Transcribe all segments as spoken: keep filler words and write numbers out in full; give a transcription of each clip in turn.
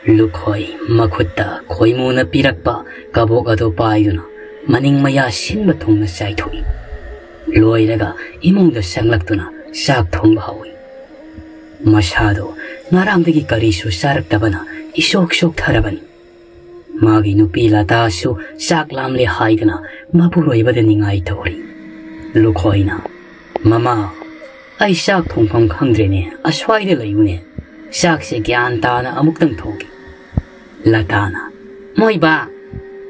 ꯂꯨꯈꯣꯏ ꯃꯈꯨꯠꯇ ꯈꯣꯏꯃꯨꯅ ꯄꯤꯔꯛꯄ ꯀꯕꯣꯛ ꯑꯗꯨ ꯄꯥꯏꯗꯨꯅ ꯃꯅꯤꯡ ꯃꯌꯥ ꯁꯤꯟꯕ ꯊꯨꯡꯅ ꯆꯥꯏꯊꯣꯛꯏ꯫ ꯂꯣꯏꯔꯒ ꯏꯃꯨꯡꯗ ꯆꯪꯂꯛꯇꯨꯅ ꯆꯥꯛ ꯊꯣꯡꯕ ꯍꯧꯏ꯫ ꯃꯁꯥꯗꯣ ꯉꯔꯥꯡꯗꯒꯤ ꯀꯔꯤꯁꯨ ꯆꯥꯔꯛꯇꯕꯅ ꯏꯁꯣꯛ ꯁꯣꯛꯊꯔꯕꯅꯤ꯫ ꯃꯥꯒꯤ ꯅꯨꯄꯤ ꯂꯇꯥꯁꯨ ꯆꯥꯛ ꯂꯥꯝꯂꯦ ꯍꯥꯏꯗꯨꯅ ꯃꯄꯨꯔꯣꯏꯕꯗ ꯅꯤꯡꯉꯥꯏ ꯇꯧꯔꯤ꯫ ꯂꯨꯈꯣꯏꯅ, "ꯃꯃꯥ, ꯑꯩ ꯆꯥꯛ ꯊꯣꯡꯐꯝ ꯈꯪꯗ꯭ꯔꯦꯅꯦ, ꯑꯁ꯭ꯋꯥꯏꯗ ꯂꯩꯌꯨꯅꯦ꯫ ꯆꯥꯛꯁꯦ ꯒ꯭ꯌꯥꯟ ꯇꯥꯅ ꯑꯃꯨꯛꯇꯪ ꯊꯣꯡꯒꯦ꯫" ꯂꯇꯥꯅ, "ꯃꯣꯏꯕꯥ,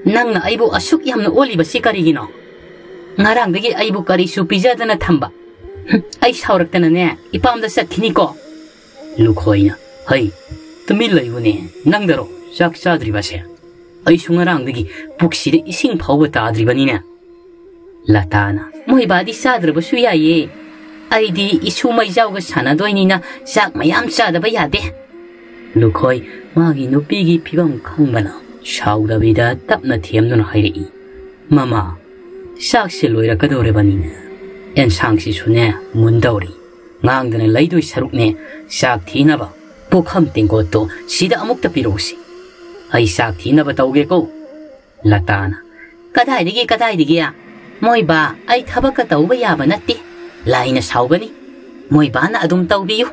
ꯅꯪꯅ ꯑꯩꯕꯨ ꯑꯁꯨꯛ ꯌꯥꯝꯅ ꯑꯣꯜꯂꯤꯕꯁꯤ ꯀꯔꯤꯒꯤꯅꯣ? ꯉꯔꯥꯡꯗꯒꯤ ꯑꯩꯕꯨ ꯀꯔꯤꯁꯨ ꯄꯤꯖꯗꯅ ꯊꯝꯕ꯫ ꯍꯨꯝ, ꯑꯩ ꯁꯥꯎꯔꯛꯇꯅꯅꯦ ꯏꯄꯥꯝꯗ ꯆꯠꯈꯤꯅꯤꯀꯣ꯫" ꯂꯨꯈꯣꯏꯅ, "ꯍꯩ, ꯇꯨꯃꯤꯟ ꯂꯩꯌꯨꯅꯦ, ꯅꯪꯗꯔꯣ ꯆꯥꯛ ꯆꯥꯗ꯭ꯔꯤꯕꯁꯦ? ꯑꯩꯁꯨ ꯉꯔꯥꯡꯗꯒꯤ ꯄꯨꯛꯁꯤꯗ ꯏꯁꯤꯡ ꯐꯥꯎꯕ ꯇꯥꯗ꯭ꯔꯤꯕꯅꯤꯅꯦ꯫" ꯂꯇꯥꯅ, "ꯃꯣꯏꯕꯥꯗꯤ ꯆꯥꯗ꯭ꯔꯕꯁꯨ ꯌꯥꯏꯌꯦ꯫ ꯑꯩꯗꯤ ꯏꯁꯨ ꯃꯩꯖꯥꯎꯒ ꯁꯥꯟꯅꯗꯣꯏꯅꯤꯅ ꯆꯥꯛ ꯃꯌꯥꯝ ꯆꯥꯗꯕ ꯌꯥꯗꯦ꯫" ꯂꯨꯈꯣꯏ ꯃꯥꯒꯤ ꯅꯨꯄꯤꯒꯤ ꯐꯤꯕꯝ ꯈꯪꯕꯅ ꯁꯥꯎꯗꯕꯤꯗ ꯇꯞꯅ ꯊꯦꯝꯗꯨꯅ ꯍꯥꯏꯔꯛꯏ, "ꯃꯃꯥ, ꯆꯥꯛꯁꯦ ꯂꯣꯏꯔꯛꯀꯗꯧꯔꯕꯅꯤꯅꯦ꯫ ꯑꯦꯟꯁꯥꯡꯁꯤꯁꯨꯅꯦ ꯃꯨꯟꯗꯧꯔꯤ꯫ ꯉꯥꯡꯗꯅ ꯂꯩꯗꯣꯏ ꯁꯔꯨꯛꯅꯦ ꯆꯥꯛ ꯊꯤꯅꯕ ꯄꯨꯈꯝ ꯇꯦꯡꯀꯣꯠꯇꯣ ꯁꯤꯗ ꯑꯃꯨꯛꯇ ꯄꯤꯔꯛꯎꯁꯤ꯫ ꯑꯩ ꯆꯥꯛ ꯊꯤꯅꯕ ꯇꯧꯒꯦꯀꯣ꯫" ꯂꯇꯥꯅ, "ꯀꯗꯥꯏꯗꯒꯤ, ꯀꯗꯥꯏꯗꯒꯤ? ꯃꯣꯏꯕꯥ, ꯑꯩ ꯊꯕꯛꯀ ꯇꯧꯕ ꯌꯥꯕ ꯅꯠꯇꯦ꯫ ꯂꯥꯏꯅ ꯁꯥꯎꯒꯅꯤ꯫ ꯃꯣꯏꯕꯥꯅ ꯑꯗꯨꯝ ꯇꯧꯕꯤꯌꯨ꯫"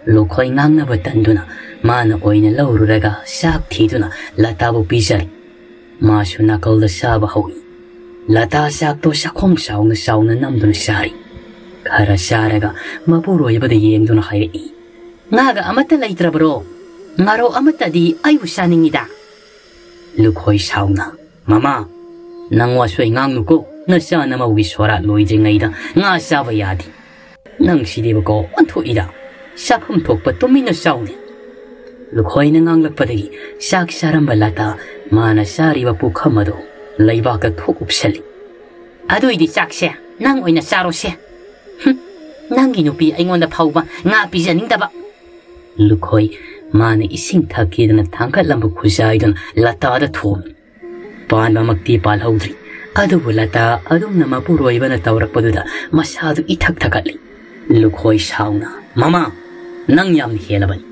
ꯂꯨꯈꯣꯏ ꯉꯥꯡꯅꯕ ꯇꯟꯗꯨꯅ ꯃꯥꯅ ꯑꯣꯏꯅ ꯂꯧꯔꯨꯔꯒ ꯆꯥꯛ ꯊꯤꯗꯨꯅ ꯂꯇꯥꯕꯨ ꯄꯤꯖꯔꯦ꯫ ꯃꯥꯁꯨ ꯅꯥꯀꯜꯗ ꯆꯥꯕ ꯍꯧꯏ꯫ ꯂꯇꯥ ꯆꯥꯛꯇꯣ ꯆꯥꯛꯈꯣꯝ ꯆꯥꯎꯅ ꯆꯥꯎꯅ ꯅꯝꯗꯨꯅ ꯆꯥꯔꯤ꯫ ꯈꯔ ꯆꯥꯔꯒ ꯃꯄꯨꯔꯣꯏꯕꯗ ꯌꯦꯡꯗꯨꯅ ꯍꯥꯏꯔꯛꯏ, "ꯉꯥꯒ ꯑꯃꯠꯇ ꯂꯩꯇ꯭ꯔꯕ꯭ꯔꯣ? ꯉꯥꯔꯣ ꯑꯃꯠꯇꯗꯤ ꯑꯩꯕꯨ ꯆꯥꯅꯤꯡꯉꯤꯗ꯫" ꯂꯨꯈꯣꯏ ꯁꯥꯎꯅ, "ꯃꯃꯥ, ꯅꯪ ꯋꯥꯁꯣꯏ ꯉꯥꯡꯅꯨꯀꯣ, ꯅꯆꯥ ꯅꯃꯧꯒꯤ ꯁꯣꯔꯥꯠ ꯂꯣꯏꯗ꯭ꯔꯤꯉꯩꯗ ꯉꯥ ꯆꯥꯕ ꯌꯥꯗꯦ꯫ ꯅꯪ ꯁꯤꯗꯤꯕꯀꯣ ꯑꯣꯟꯊꯣꯛꯏꯗ, ꯆꯥꯐꯝ ꯊꯣꯛꯄ ꯇꯨꯃꯤꯟꯅ ꯆꯥꯎꯅꯦ꯫" ꯂꯨꯈꯣꯏꯅ ꯉꯥꯡꯂꯛꯄꯗꯒꯤ ꯆꯥꯛ ꯆꯥꯔꯝꯕ ꯂꯇꯥ ꯃꯥꯅ ꯆꯥꯔꯤꯕ ꯄꯨꯈꯝ ꯑꯗꯨ ꯂꯩꯕꯥꯛꯇ ꯊꯣꯛ ꯎꯞꯁꯜꯂꯤ꯫ "ꯑꯗꯨꯏꯗꯤ ꯆꯥꯛꯁꯦ ꯅꯪ ꯑꯣꯏꯅ ꯆꯥꯔꯣꯁꯦ꯫ ꯍꯨꯝ, ꯅꯪꯒꯤ ꯅꯨꯄꯤ ꯑꯩꯉꯣꯟꯗ ꯐꯥꯎꯕ ꯉꯥ ꯄꯤꯖꯅꯤꯡꯗꯕ꯫" ꯂꯨꯈꯣꯏ ꯃꯥꯅ ꯏꯁꯤꯡ ꯊꯛꯀꯦꯗꯅ ꯊꯥꯡꯒꯠꯂꯝꯕ ꯈꯨꯖꯥꯏꯗꯨꯅ ꯂꯇꯥꯗ ꯊꯣꯝꯃꯤ꯫ ꯄꯥꯟꯕꯃꯛꯇꯤ ꯄꯥꯜꯍꯧꯗ꯭ꯔꯤ꯫ ꯑꯗꯨꯕꯨ ꯂꯇꯥ ꯑꯗꯨꯝꯅ ꯃꯄꯨꯔꯣꯏꯕꯅ ꯇꯧꯔꯛꯄꯗꯨꯗ ꯃꯁꯥꯗꯨ ꯏꯊꯛ ꯊꯛꯀꯠꯂꯤ꯫ ꯂꯨꯈꯣꯏ ꯁꯥꯎꯅ, "ꯃꯃꯥ, ꯅꯪ ꯌꯥꯝꯅ ꯍꯦꯜꯂꯕꯅꯤ꯫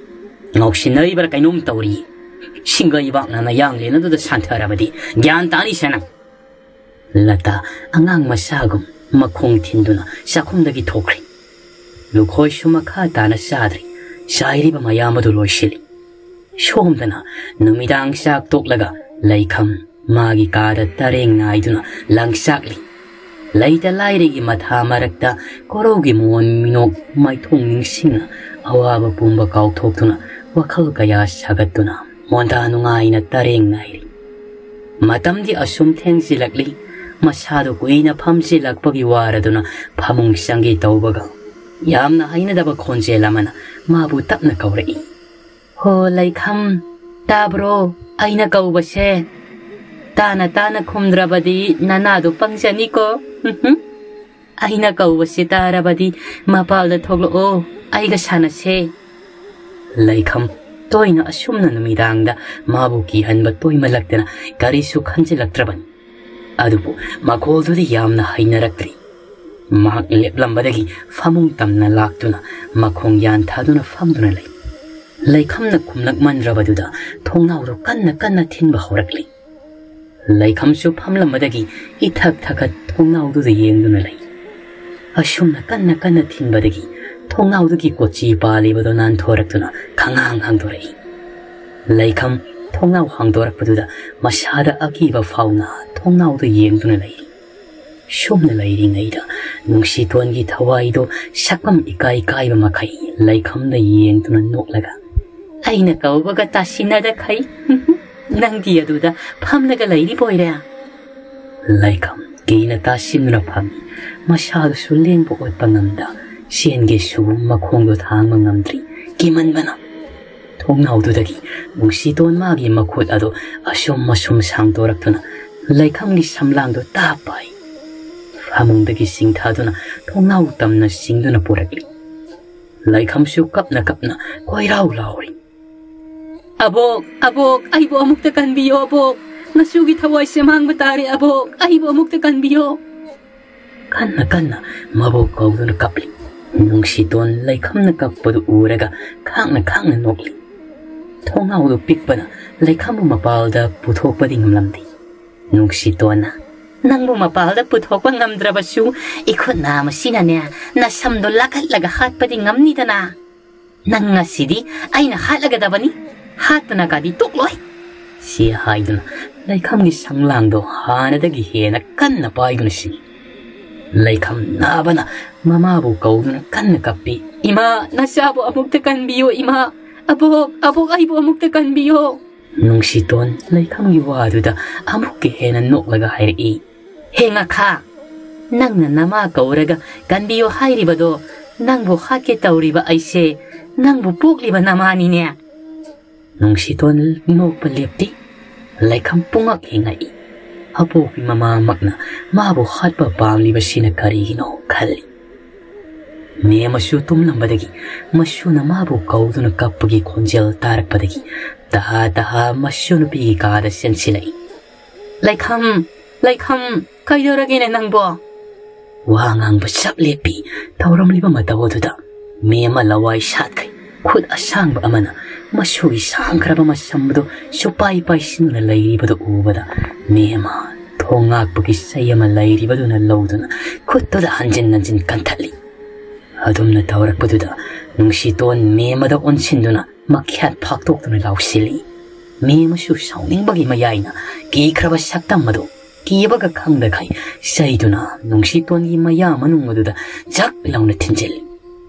ꯉꯥꯎꯁꯤꯟꯅꯔꯤꯕ꯭ꯔꯥ ꯀꯩꯅꯣꯝ ꯇꯧꯔꯤ꯫ ꯁꯤꯡꯒꯩꯕꯥꯛꯅ ꯅꯌꯥꯡꯂꯦꯟ ꯑꯗꯨꯗ ꯁꯥꯟꯊꯔꯕꯗꯤ ꯒ꯭ꯌꯥꯟ ꯇꯥꯅꯤ ꯁꯦ ꯅꯪ꯫ ꯂꯇꯥ ꯑꯉꯥꯡ ꯃꯆꯥꯒꯨꯝ ꯃꯈꯣꯡ ꯊꯤꯟꯗꯨꯅ ꯆꯥꯛꯈꯨꯝꯗꯒꯤ ꯊꯣꯛꯈ꯭ꯔꯦ꯫ ꯂꯨꯈꯣꯏꯁꯨ ꯃꯈꯥ ꯇꯥꯅ ꯆꯥꯗ꯭ꯔꯤ꯫ ꯆꯥꯏꯔꯤꯕ ꯃꯌꯥꯝ ꯑꯗꯨ ꯂꯣꯏꯁꯤꯜꯂꯤ꯫ ꯁꯣꯝꯗꯅ ꯅꯨꯃꯤꯗꯥꯡ ꯆꯥꯛ ꯇꯣꯛꯂꯒ ꯂꯩꯈꯝ ꯃꯥꯒꯤ ꯀꯥꯗ ꯇꯔꯦꯡ ꯅꯥꯏꯗꯨꯅ ꯂꯪꯆꯥꯛꯂꯤ꯫ ꯂꯩꯇ ꯂꯥꯏꯔꯒꯤ ꯃꯊꯥ ꯃꯔꯛꯇ ꯀꯣꯔꯧꯒꯤ ꯃꯣꯟ ꯃꯤꯅꯣꯛ ꯃꯥꯏꯊꯣꯡ ꯅꯤꯡꯁꯤꯡꯅ ꯑꯋꯥꯕ ꯄꯨꯝꯕ ꯀꯥꯎꯊꯣꯛꯇꯨꯅ ꯋꯥꯈꯜ ꯀꯌꯥ ꯁꯥꯒꯠꯇꯨꯅ ꯃꯣꯟꯗꯥ ꯅꯨꯡꯉꯥꯏꯅ ꯇꯔꯦꯡ ꯅꯥꯏꯔꯤ꯫ ꯃꯇꯝꯗꯤ ꯑꯁꯨꯝ ꯊꯦꯡꯖꯤꯜꯂꯛꯂꯤ꯫ ꯃꯁꯥꯗꯨ ꯀꯨꯏꯅ ꯐꯝꯖꯤꯜꯂꯛꯄꯒꯤ ꯋꯥꯔꯗꯨꯅ ꯐꯃꯨꯡ ꯆꯪꯒꯦ ꯇꯧꯕꯒ ꯌꯥꯝꯅ ꯍꯩꯅꯗꯕ ꯈꯣꯟꯖꯦꯜ ꯑꯃꯅ ꯃꯥꯕꯨ ꯇꯞꯅ ꯀꯧꯔꯛꯏ꯫ "ꯍꯣ ꯂꯩꯈꯝ, ꯇꯥꯕ꯭ꯔꯣ ꯑꯩꯅ ꯀꯧꯕꯁꯦ? ꯇꯥꯅ ꯇꯥꯅ ꯈꯨꯝꯗ꯭ꯔꯕꯗꯤ ꯅꯅꯥꯗꯣ ꯄꯪꯖꯅꯤꯀꯣ꯫ ꯑꯩꯅ ꯀꯧꯕꯁꯦ ꯇꯥꯔꯕꯗꯤ ꯃꯄꯥꯜꯗ ꯊꯣꯛꯂꯛꯑꯣ, ꯑꯩꯒ ꯁꯥꯟꯅꯁꯦ꯫" ꯂꯩꯈꯝ ꯇꯣꯏꯅ ꯑꯁꯨꯝꯅ ꯅꯨꯃꯤꯗꯥꯡꯗ ꯃꯥꯕꯨ ꯀꯤꯍꯟꯕ ꯇꯣꯏꯃꯜꯂꯛꯇꯅ ꯀꯔꯤꯁꯨ ꯈꯟꯖꯤꯜꯂꯛꯇ꯭ꯔꯕꯅꯤ꯫ ꯑꯗꯨꯕꯨ ꯃꯈꯣꯜꯗꯨꯗꯤ ꯌꯥꯝꯅ ꯍꯩꯅꯔꯛꯇ꯭ꯔꯤ꯫ ꯃꯍꯥꯛ ꯂꯦꯞꯂꯝꯕꯗꯒꯤ ꯐꯃꯨꯡ ꯇꯝꯅ ꯂꯥꯛꯇꯨꯅ ꯃꯈꯣꯡ ꯌꯥꯟꯊꯥꯗꯨꯅ ꯐꯝꯗꯨꯅ ꯂꯩ꯫ ꯂꯩꯈꯝꯅ ꯈꯨꯝꯂꯛꯃꯟꯗ꯭ꯔꯕꯗꯨꯗ ꯊꯣꯡꯅꯥꯎꯗꯨ ꯀꯟꯅ ꯀꯟꯅ ꯊꯤꯟꯕ ꯍꯧꯔꯛꯂꯤ꯫ ꯂꯩꯈꯝꯁꯨ ꯐꯝꯂꯝꯕꯗꯒꯤ ꯏꯊꯛ ꯊꯛꯀꯠ ꯊꯣꯡꯅꯥꯎꯗꯨꯗ ꯌꯦꯡꯗꯨꯅ ꯂꯩ꯫ ꯑꯁꯨꯝꯅ ꯀꯟꯅ ꯀꯟꯅ ꯊꯤꯟꯕꯗꯒꯤ ꯊꯣꯡꯅꯥꯎꯗꯨꯒꯤ ꯀꯣꯆꯤ ꯄꯥꯜꯂꯤꯕꯗꯨ ꯅꯥꯟꯊꯣꯔꯛꯇꯨꯅ ꯈꯪꯍꯥꯡ ꯍꯥꯡꯗꯣꯔꯛꯏ꯫ ꯂꯩꯈꯝ ꯊꯣꯡꯅꯥꯎ ꯍꯥꯡꯗꯣꯔꯛꯄꯗꯨꯗ ꯃꯁꯥꯗ ꯑꯀꯤꯕ ꯐꯥꯎꯅ ꯊꯣꯡꯅꯥꯎꯗ ꯌꯦꯡꯗꯨꯅ ꯂꯩꯔꯤ꯫ ꯁꯨꯝꯅ ꯂꯩꯔꯤꯉꯩꯗ ꯅꯨꯡꯁꯤꯇꯣꯟꯒꯤ ꯊꯋꯥꯏꯗꯨ ꯁꯛꯐꯝ ꯏꯀꯥꯏ ꯀꯥꯏꯕ ꯃꯈꯩ ꯂꯩꯈꯝꯗ ꯌꯦꯡꯗꯨꯅ ꯅꯣꯛꯂꯒ, "ꯑꯩꯅ ꯀꯧꯕꯒ ꯇꯥꯁꯤꯟꯅꯗꯈꯩ ꯅꯪꯗꯤ ꯑꯗꯨꯗ ꯐꯝꯂꯒ ꯂꯩꯔꯤꯕꯣꯏꯔꯦ?" ꯂꯩꯈꯝ ꯀꯤꯅ ꯇꯥꯁꯤꯟꯗꯨꯅ ꯐꯝꯃꯤ꯫ ꯃꯁꯥꯗꯨꯁꯨ ꯂꯦꯡꯕ ꯑꯣꯠꯄ ꯉꯝꯗ ꯆꯦꯟꯒꯦꯁꯨ ꯃꯈꯣꯡꯗꯣ ꯊꯥꯡꯕ ꯉꯝꯗ꯭ꯔꯤ꯫ ꯀꯤꯃꯟꯕꯅ ꯊꯣꯡꯅꯥꯎꯗꯨꯗꯒꯤ ꯅꯨꯡꯁꯤꯇꯣꯟ ꯃꯥꯒꯤ ꯃꯈꯨꯠ ꯑꯗꯨ ꯑꯁꯨꯝ ꯑꯁꯨꯝ ꯁꯥꯡꯗꯣꯔꯛꯇꯨꯅ ꯂꯩꯈꯝꯒꯤ ꯁꯝꯂꯥꯡꯗꯨ ꯇꯥꯞ ꯄꯥꯏ꯫ ꯐꯃꯨꯡꯗꯒꯤ ꯆꯤꯡꯊꯗꯨꯅ ꯊꯣꯡꯅꯥꯎ ꯇꯝꯅ ꯆꯤꯡꯗꯨꯅ ꯄꯨꯔꯛꯂꯤ꯫ ꯂꯩꯈꯝꯁꯨ ꯀꯞꯅ ꯀꯞꯅ ꯀꯣꯏꯔꯥꯎ ꯂꯥꯎꯔꯤ꯫ "ꯑꯕꯣꯛ, ꯑꯕꯣꯛ, ꯑꯩꯕꯨ ꯑꯃꯨꯛꯇ ꯀꯟꯕꯤꯌꯣ ꯑꯕꯣꯛ꯫ ꯉꯁꯨꯒꯤ ꯊꯋꯥꯏꯁꯦ ꯃꯥꯡꯕ ꯇꯥꯔꯦ ꯑꯕꯣꯛ, ꯑꯩꯕꯨ ꯑꯃꯨꯛꯇ ꯀꯟꯕꯤꯌꯣ꯫" ꯀꯟꯅ ꯀꯟꯅ ꯃꯕꯣꯛ ꯀꯧꯗꯨꯅ ꯀꯞꯂꯤ꯫ ꯅꯨꯡꯁꯤꯇꯣꯟ ꯂꯩꯈꯝꯅ ꯀꯞꯄꯗꯨ ꯎꯔꯒ ꯈꯥꯡꯅ ꯈꯥꯡꯅ ꯅꯣꯛꯂꯤ꯫ ꯊꯣꯡꯅꯥꯎꯗꯨ ꯄꯤꯛꯄꯅ ꯂꯩꯈꯝꯕꯨ ꯃꯄꯥꯜꯗ ꯄꯨꯊꯣꯛꯄꯗꯤ ꯉꯝꯂꯝꯗꯦ꯫ ꯅꯨꯡꯁꯤꯇꯣꯟꯅ, "ꯅꯪꯕꯨ ꯃꯄꯥꯜꯗ ꯄꯨꯊꯣꯛꯄ ꯉꯝꯗ꯭ꯔꯕꯁꯨ ꯏꯈꯨꯠ ꯅꯥꯝ ꯑꯁꯤꯅꯅꯦ ꯅꯁꯝꯗꯣ ꯂꯥꯛꯍꯠꯂꯒ ꯍꯥꯠꯄꯗꯤ ꯉꯝꯅꯤꯗꯅ꯫ ꯅꯪ ꯉꯁꯤꯗꯤ ꯑꯩꯅ ꯍꯥꯠꯂꯒꯗꯕꯅꯤ꯫ ꯍꯥꯠꯇꯅꯒꯗꯤ ꯇꯣꯛꯂꯣꯏ"꯫ ꯁꯤ ꯍꯥꯏꯗꯨꯅ ꯂꯩꯈꯝꯒꯤ ꯁꯝꯂꯥꯡꯗꯣ ꯍꯥꯟꯅꯗꯒꯤ ꯍꯦꯟꯅ ꯀꯟꯅ ꯄꯥꯏꯗꯨꯅ ꯁꯤꯡꯏ꯫ ꯂꯩꯈꯝ ꯅꯥꯕꯅ ꯃꯃꯥꯕꯨ ꯀꯧꯗꯨꯅ ꯀꯟꯅ ꯀꯞꯄꯤ꯫ "ꯏꯃꯥ, ꯅꯆꯥꯕꯨ ꯑꯃꯨꯛꯇ ꯀꯟꯕꯤꯌꯣ ꯏꯃꯥ! ꯑꯕꯣꯛ, ꯑꯕꯣꯛ, ꯑꯩꯕꯨ ꯑꯃꯨꯛꯇ ꯀꯟꯕꯤꯌꯣ!" ꯅꯨꯡꯁꯤꯇꯣꯟ ꯂꯩꯈꯝꯒꯤ ꯋꯥꯗꯨꯗ ꯑꯃꯨꯛꯀ ꯍꯦꯟꯅ ꯅꯣꯛꯂꯒ ꯍꯥꯏꯔꯛꯏ, "ꯍꯦ ꯉꯥꯈꯥ, ꯅꯪꯅ ꯅꯃꯥ ꯀꯧꯔꯒ ꯀꯟꯕꯤꯌꯣ ꯍꯥꯏꯔꯤꯕꯗꯣ, ꯅꯪꯕꯨ ꯍꯥꯠꯀꯦ ꯇꯧꯔꯤꯕ ꯑꯩꯁꯦ ꯅꯪꯕꯨ ꯄꯣꯛꯂꯤꯕ ꯅꯃꯥꯅꯤꯅꯦ"꯫ ꯅꯨꯡꯁꯤꯇꯣꯟ ꯅꯣꯛꯄ ꯂꯦꯞꯇꯦ꯫ ꯂꯩꯈꯝ ꯄꯨꯡꯉꯛ ꯍꯦꯛ ꯉꯛꯏ꯫ ꯑꯄꯣꯛꯄꯤ ꯃꯃꯥꯃꯛꯅ ꯃꯥꯕꯨ ꯍꯥꯠꯄ ꯄꯥꯝꯂꯤꯕꯁꯤꯅ ꯀꯔꯤꯒꯤꯅꯣ ꯈꯜꯂꯤ꯫ ꯃꯦꯝꯃꯁꯨ ꯇꯨꯝꯂꯝꯕꯗꯒꯤ ꯃꯁꯨꯅ ꯃꯥꯕꯨ ꯀꯧꯗꯨꯅ ꯀꯞꯄꯒꯤ ꯈꯣꯟꯖꯦꯜ ꯇꯥꯔꯛꯄꯗꯒꯤ ꯇꯍꯥ ꯇꯍꯥ ꯃꯁꯨ ꯅꯨꯄꯤꯒꯤ ꯀꯥꯗ ꯆꯦꯟꯁꯤꯜꯂꯛꯏ꯫ "ꯂꯩꯈꯝ! ꯂꯩꯈꯝ! ꯀꯩꯗꯧꯔꯒꯦꯅꯦ ꯅꯪꯕꯣ?" ꯋꯥ ꯉꯥꯡꯕ ꯆꯞ ꯂꯦꯞꯄꯤ꯫ ꯇꯧꯔꯝꯂꯤꯕ ꯃꯇꯧ ꯑꯗꯨꯗ ꯃꯦꯝꯃ ꯂꯋꯥꯏ ꯁꯥꯠꯈ꯭ꯔꯦ꯫ ꯈꯨꯠ ꯑꯁꯥꯡꯕ ꯑꯃꯅ ꯃꯁꯨꯒꯤ ꯁꯥꯡꯈ꯭ꯔꯕ ꯃꯁꯝ ꯑꯗꯨ ꯁꯨꯄꯥꯏ ꯄꯥꯏꯁꯤꯟꯗꯨꯅ ꯂꯩꯔꯤꯕꯗꯨ ꯎꯕꯗ ꯃꯦꯝꯃ ꯊꯣꯡ ꯉꯥꯛꯄꯒꯤ ꯆꯩ ꯑꯃ ꯂꯩꯔꯤꯕꯗꯨꯅ ꯂꯧꯗꯨꯅ ꯈꯨꯠꯇꯨꯗ ꯍꯟꯖꯤꯟ ꯍꯟꯖꯤꯟ ꯀꯟꯊꯠꯂꯤ꯫ ꯑꯗꯨꯝꯅ ꯇꯧꯔꯛꯄꯗꯨꯗ ꯅꯨꯡꯁꯤꯇꯣꯟ ꯃꯦꯝꯃꯗ ꯑꯣꯟꯁꯤꯟꯗꯨꯅ ꯃꯈ꯭ꯌꯥꯠ ꯐꯥꯛꯇꯣꯛꯇꯨꯅ ꯂꯥꯎꯁꯤꯜꯂꯤ꯫ ꯃꯦꯝꯃꯁꯨ ꯁꯥꯎꯅꯤꯡꯕꯒꯤ ꯃꯌꯥꯏꯅ ꯀꯤꯈ꯭ꯔꯕ ꯁꯛꯇꯝ ꯑꯗꯨ ꯀꯤꯕꯒ ꯈꯪꯗꯈꯩ ꯆꯩꯗꯨꯅ ꯅꯨꯡꯁꯤꯇꯣꯟꯒꯤ ꯃꯌꯥ ꯃꯅꯨꯡ ꯑꯗꯨꯗ ꯖꯛ ꯂꯥꯎꯅ ꯊꯤꯟꯖꯤꯜꯂꯤ꯫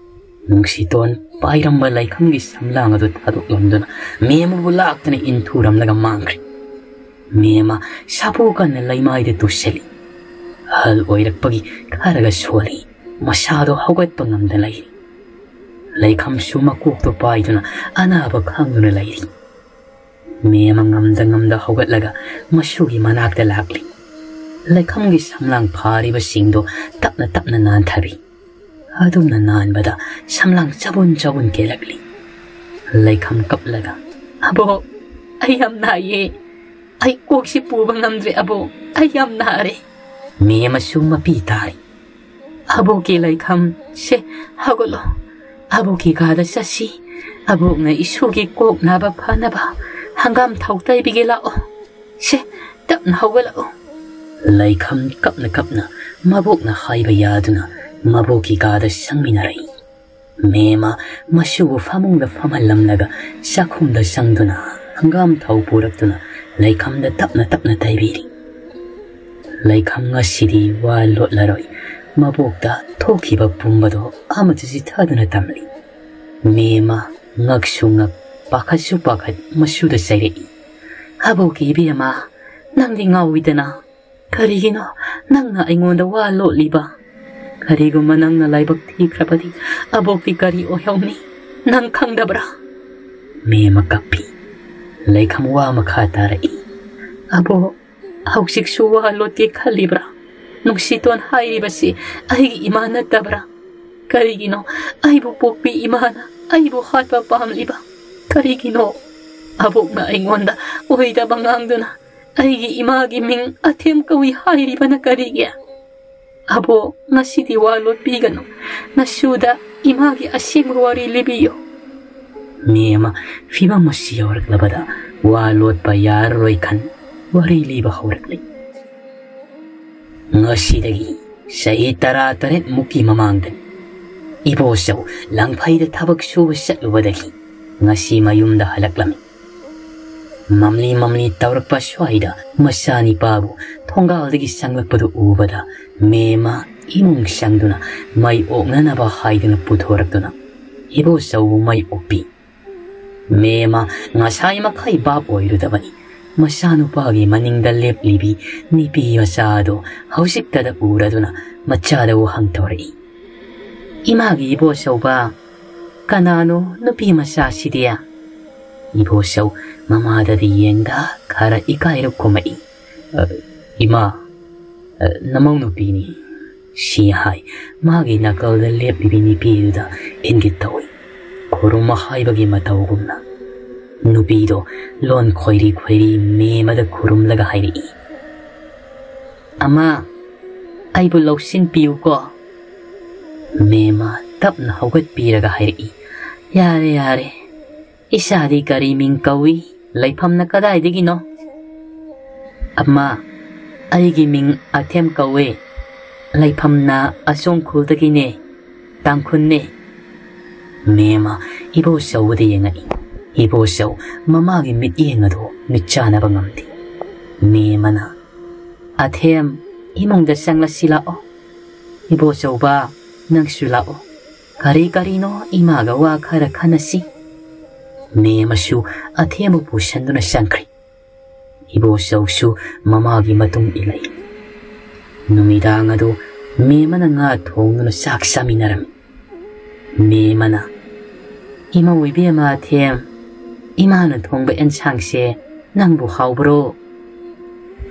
ꯅꯨꯡꯁꯤꯇꯣꯟ ꯄꯥꯏꯔꯝꯕ ꯂꯩꯈꯝꯒꯤ ꯁꯝꯂꯥꯡ ꯑꯗꯨ ꯊꯥꯗꯣꯛꯂꯝꯗꯨꯅ ꯃꯦꯝꯃꯕꯨ ꯂꯥꯛꯇꯨꯅ ꯏꯟꯊꯨꯔꯝꯂꯒ ꯃꯥꯡꯈ꯭ꯔꯦ꯫ ꯃꯦꯝꯃ ꯁꯥꯐꯨ ꯀꯟꯅ ꯂꯩꯃꯥꯏꯗ ꯇꯨꯁꯤꯜꯂꯤ꯫ ꯑꯍꯜ ꯑꯣꯏꯔꯛꯄꯒꯤ ꯈꯔꯒ ꯁꯣꯜꯂꯤ꯫ ꯃꯁꯥꯗꯣ ꯍꯧꯒꯠꯄ ꯉꯝꯗ ꯂꯩꯔꯤ꯫ ꯂꯩꯈꯝꯁꯨ ꯃꯀꯣꯛꯇꯣ ꯄꯥꯏꯗꯨꯅ ꯑꯅꯥꯕ ꯈꯥꯡꯗꯨꯅ ꯂꯩꯔꯤ꯫ ꯃꯦꯝꯃ ꯉꯝꯗ ꯉꯝꯗ ꯍꯧꯒꯠꯂꯒ ꯃꯁꯨꯒꯤ ꯃꯅꯥꯛꯇ ꯂꯥꯛꯂꯤ꯫ ꯂꯩꯈꯝꯒꯤ ꯁꯝꯂꯥꯡ ꯐꯥꯔꯤꯕꯁꯤꯡꯗꯣ ꯇꯞꯅ ꯇꯞꯅ ꯅꯥꯟꯊꯕꯤ꯫ ꯑꯗꯨꯝꯅ ꯅꯥꯟꯕꯗ ꯁꯝꯂꯥꯡ ꯆꯕꯨꯟ ꯆꯕꯨꯟ ꯀꯦꯜꯂꯛꯂꯤ꯫ ꯂꯩꯈꯝ ꯀꯞꯂꯒ, "ꯑꯕꯣꯛ, ꯑꯩ ꯌꯥꯝ ꯅꯥꯏꯌꯦ꯫ ꯑꯩ ꯀꯣꯛꯁꯤ ꯄꯨꯕ ꯉꯝꯗ꯭ꯔꯦ ꯑꯕꯣꯛ, ꯑꯩ ꯌꯥꯝ ꯅꯥꯔꯦ"꯫ ꯃꯦꯝꯃꯁꯨ ꯃꯄꯤ ꯇꯥꯔꯤ꯫ ꯑꯕꯣꯛꯀꯤ ꯂꯩꯈꯝ, ꯁꯦ, ꯍꯧꯒꯠꯂꯣ꯫ ꯑꯕꯣꯛꯀꯤ ꯀꯥꯗ ꯆꯠꯁꯤ꯫ ꯑꯕꯣꯛꯅ ꯏꯁꯨꯒꯤ ꯀꯣꯛ ꯅꯥꯕ ꯐꯅꯕ ꯍꯪꯒꯥꯝ ꯊꯥꯎ ꯇꯩꯕꯤꯒꯦ ꯂꯥꯛꯑꯣ꯫ ꯁꯦ, ꯇꯞꯅ ꯍꯧꯒꯠꯂꯛꯎ꯫ ꯂꯩꯈꯝ ꯀꯞꯅ ꯀꯞꯅ ꯃꯕꯣꯛꯅ ꯍꯥꯏꯕ ꯌꯥꯗꯨꯅ ꯃꯕꯣꯛꯀꯤ ꯀꯥꯗ ꯆꯪꯃꯤꯟꯅꯔꯛꯏ꯫ ꯃꯦꯃ ꯃꯁꯨꯕꯨ ꯐꯃꯨꯡꯗ ꯐꯝꯍꯜꯂꯝꯂꯒ ꯆꯥꯛꯈꯨꯝꯗ ꯆꯪꯗꯨꯅ ꯍꯪꯒꯥꯝ ꯊꯥꯎ ꯄꯨꯔꯛꯇꯨꯅ ꯂꯩꯈꯝꯗ ꯇꯞꯅ ꯇꯞꯅ ꯇꯩꯕꯤꯔꯤ꯫ ꯂꯩꯈꯝ ꯉꯁꯤꯗꯤ ꯋꯥ ꯂꯣꯠꯂꯔꯣꯏ꯫ ꯃꯕꯣꯛꯇ ꯊꯣꯛꯈꯤꯕ ꯄꯨꯝꯕꯗꯣ ꯑꯃꯠꯇ ꯆꯤꯊꯗꯨꯅ ꯇꯝꯂꯤ꯫ ꯃꯦꯃ ꯉꯛꯁꯨ ꯉꯛ, ꯄꯥꯈꯠꯁꯨ ꯄꯥꯈꯠ ꯃꯁꯨꯗ ꯆꯩꯔꯛꯏ꯫ "ꯑꯕꯣꯛꯀꯤ ꯏꯕꯦꯝꯃ, ꯅꯪꯗꯤ ꯉꯥꯎꯏꯗꯅ꯫ ꯀꯔꯤꯒꯤꯅꯣ ꯅꯪꯅ ꯑꯩꯉꯣꯟꯗ ꯋꯥ ꯂꯣꯠꯂꯤꯕ? ꯀꯔꯤꯒꯨꯝꯕ ꯅꯪꯅ ꯂꯥꯏꯕꯛ ꯊꯤꯈ꯭ꯔꯕꯗꯤ ꯑꯕꯣꯛꯇꯤ ꯀꯔꯤ ꯑꯣꯏꯍꯧꯅꯤ? ꯅꯪ ꯈꯪꯗꯕ꯭ꯔꯥ?" ꯃꯦꯃ ꯀꯞꯄꯤ꯫ ꯂꯩꯈꯝ ꯋꯥ ꯃꯈꯥ ꯇꯥꯔꯛꯏ꯫ "ꯑꯕꯣꯛ, ꯍꯧꯖꯤꯛꯁꯨ ꯋꯥ ꯂꯣꯠꯀꯦ ꯈꯜꯂꯤꯕ꯭ꯔꯥ? ꯅꯨꯡꯁꯤꯇꯣꯟ ꯍꯥꯏꯔꯤꯕꯁꯤ ꯑꯩꯒꯤ ꯏꯃꯥ ꯅꯠꯇꯕ꯭ꯔꯥ? ꯀꯔꯤꯒꯤꯅꯣ ꯑꯩꯕꯨ ꯄꯣꯛꯄꯤ ꯏꯃꯥꯅ ꯑꯩꯕꯨ ꯍꯥꯠꯄ ꯄꯥꯝꯂꯤꯕ? ꯀꯔꯤꯒꯤꯅꯣ ꯑꯕꯣꯛꯅ ꯑꯩꯉꯣꯟꯗ ꯑꯣꯏꯗꯕ ꯉꯥꯡꯗꯨꯅ ꯑꯩꯒꯤ ꯏꯃꯥꯒꯤ ꯃꯤꯡ ꯑꯊꯦꯝ ꯀꯧꯏ ꯍꯥꯏꯔꯤꯕꯅ ꯀꯔꯤꯒꯤ? ꯑꯕꯣꯛ, ꯉꯁꯤꯗꯤ ꯋꯥ ꯂꯣꯠꯄꯤꯒꯅꯨ꯫ ꯅꯁꯨꯗ ꯏꯃꯥꯒꯤ ꯑꯁꯦꯡꯕ ꯋꯥꯔꯤ ꯂꯤꯕꯤꯌꯨ꯫" ꯃꯦꯃ ꯐꯤꯕꯝ ꯑꯁꯤ ꯌꯧꯔꯛꯂꯕꯗ ꯋꯥ ꯂꯣꯠꯄ ꯌꯥꯔꯔꯣꯏ ꯈꯟ ꯋꯥꯔꯤ ꯂꯤꯕ ꯍꯧꯔꯛꯂꯤ꯫ ꯉꯁꯤꯗꯒꯤ ꯆꯍꯤ ꯇꯔꯥꯇꯔꯦꯠ ꯃꯨꯛꯀꯤ ꯃꯃꯥꯡꯗꯅꯤ꯫ ꯏꯕꯣꯆꯧ ꯂꯪꯐꯩꯗ ꯊꯕꯛ ꯁꯨꯕ ꯆꯠꯂꯨꯕꯗꯒꯤ ꯉꯁꯤ ꯃꯌꯨꯝꯗ ꯍꯜꯂꯛꯂꯝꯃꯤ꯫ ꯃꯝꯂꯤ ꯃꯝꯂꯤ ꯇꯧꯔꯛꯄ ꯁ꯭ꯋꯥꯏꯗ ꯃꯆꯥꯅꯤꯄꯥꯕꯨ ꯊꯣꯡꯒꯥꯜꯗꯒꯤ ꯆꯪꯂꯛꯄꯗꯨ ꯎꯕꯗ ꯃꯦꯃ ꯏꯃꯨꯡ ꯆꯪꯗꯨꯅ ꯃꯩ ꯑꯣꯛꯅꯅꯕ ꯍꯥꯏꯗꯨꯅ ꯄꯨꯊꯣꯔꯛꯇꯨꯅ ꯏꯕꯣꯆꯧꯕꯨ ꯃꯩ ꯑꯣꯛꯄꯤ꯫ ꯃꯦꯃ ꯉꯁꯥꯏ ꯃꯈꯩ ꯚꯥꯞ ꯑꯣꯏꯔꯨꯗꯕꯅꯤ꯫ ꯃꯆꯥꯅꯨꯄꯥꯒꯤ ꯃꯅꯤꯡꯗ ꯂꯦꯞꯂꯤꯕꯤ ꯅꯨꯄꯤ ꯃꯆꯥ ꯑꯗꯨ ꯍꯧꯖꯤꯛꯇꯗ ꯎꯔꯗꯨꯅ ꯃꯆꯥꯗꯕꯨ ꯍꯪꯊꯣꯔꯛꯏ꯫ "ꯏꯃꯥꯒꯤ ꯏꯕꯣꯆꯧꯕ, ꯀꯅꯥꯅꯣ ꯅꯨꯄꯤ ꯃꯆꯥꯁꯤꯗꯤ?" ꯏꯕꯣꯆꯧ ꯃꯃꯥꯗꯗꯤ ꯌꯦꯡꯗ ꯈꯔ ꯏꯀꯥꯏꯔ ꯈꯨꯝꯃꯛꯏ꯫ "ꯑ, ꯏꯃꯥ, ꯑ, ꯅꯃꯧ ꯅꯨꯄꯤꯅꯤ꯫" ꯁꯤ ꯍꯥꯏ ꯃꯥꯒꯤ ꯅꯥꯀꯜꯗ ꯂꯦꯞꯂꯤꯕꯤ ꯅꯨꯄꯤꯗꯨꯗ ꯏꯪꯒꯤꯠ ꯇꯧꯏ꯫ ꯈꯨꯔꯨꯝ ꯍꯥꯏꯕꯒꯤ ꯃꯇꯧꯒꯨꯝꯅ ꯅꯨꯄꯤꯗꯣ ꯂꯣꯟ ꯈꯣꯏꯔꯤ ꯈꯣꯏꯔꯤ ꯃꯦꯃꯗ ꯈꯨꯔꯨꯝꯂꯒ ꯍꯥꯏꯔꯛꯏ, "ꯑꯃ, ꯑꯩꯕꯨ ꯂꯧꯁꯤꯟꯕꯤꯌꯨꯀꯣ꯫ ꯃꯦꯝꯃ ꯇꯞꯅ ꯍꯧꯒꯠꯄꯤꯔꯒ ꯍꯥꯏꯔꯛꯏ, "ꯌꯥꯔꯦ, ꯌꯥꯔꯦ꯫ ꯏꯆꯥꯗꯤ ꯀꯔꯤ ꯃꯤꯡ ꯀꯧꯏ? ꯂꯩꯐꯝꯅ ꯀꯗꯥꯏꯗꯒꯤꯅꯣ?" "ꯑꯃ, ꯑꯩꯒꯤ ꯃꯤꯡ ꯑꯊꯦꯝ ꯀꯧꯋꯦ꯫ ꯂꯩꯐꯝꯅ ꯑꯁꯣꯝ ꯈꯨꯜꯗꯒꯤꯅꯦ, ꯇꯥꯡꯈꯨꯜꯅꯦ꯫" ꯃꯦꯝꯃ ꯏꯕꯣꯆꯧꯕꯗ ꯌꯦꯡꯉꯛꯏ꯫ ꯏꯕꯣꯆꯧ ꯃꯃꯥꯒꯤ ꯃꯤꯠꯌꯦꯡ ꯑꯗꯨ ꯃꯤꯠ ꯆꯥꯅꯕ ꯉꯝꯗꯦ꯫ ꯃꯦꯝꯃꯅ, "ꯑꯊꯦꯝ, ꯏꯃꯨꯡꯗ ꯆꯪꯂꯁꯤ ꯂꯥꯛꯑꯣ꯫ ꯏꯕꯣꯆꯧꯕ, ꯅꯪꯁꯨ ꯂꯥꯛꯑꯣ꯫ ꯀꯔꯤ ꯀꯔꯤꯅꯣ ꯏꯃꯥꯒ ꯋꯥ ꯈꯔ ꯈꯟꯅꯁꯤ꯫" ꯃꯦꯝꯃꯁꯨ ꯑꯊꯦꯝꯕꯨ ꯄꯨꯁꯟꯗꯨꯅ ꯆꯪꯈ꯭ꯔꯦ꯫ ꯏꯕꯣꯆꯧꯁꯨ ꯃꯃꯥꯒꯤ ꯃꯇꯨꯡ ꯏꯜꯂꯛꯏ꯫ ꯅꯨꯃꯤꯗꯥꯡ ꯑꯗꯨ ꯃꯦꯝꯃꯅ ꯉꯥ ꯊꯣꯡꯗꯨꯅ ꯆꯥꯛ ꯆꯥꯃꯤꯟꯅꯔꯝꯃꯤ꯫ ꯃꯦꯝꯃꯅ, "ꯏꯃꯧ ꯏꯕꯦꯝꯃ ꯑꯊꯦꯝ, ꯏꯃꯥꯅ ꯊꯣꯡꯕ ꯑꯦꯟꯁꯥꯡꯁꯦ ꯅꯪꯕꯨ ꯍꯥꯎꯕ꯭ꯔꯣ?"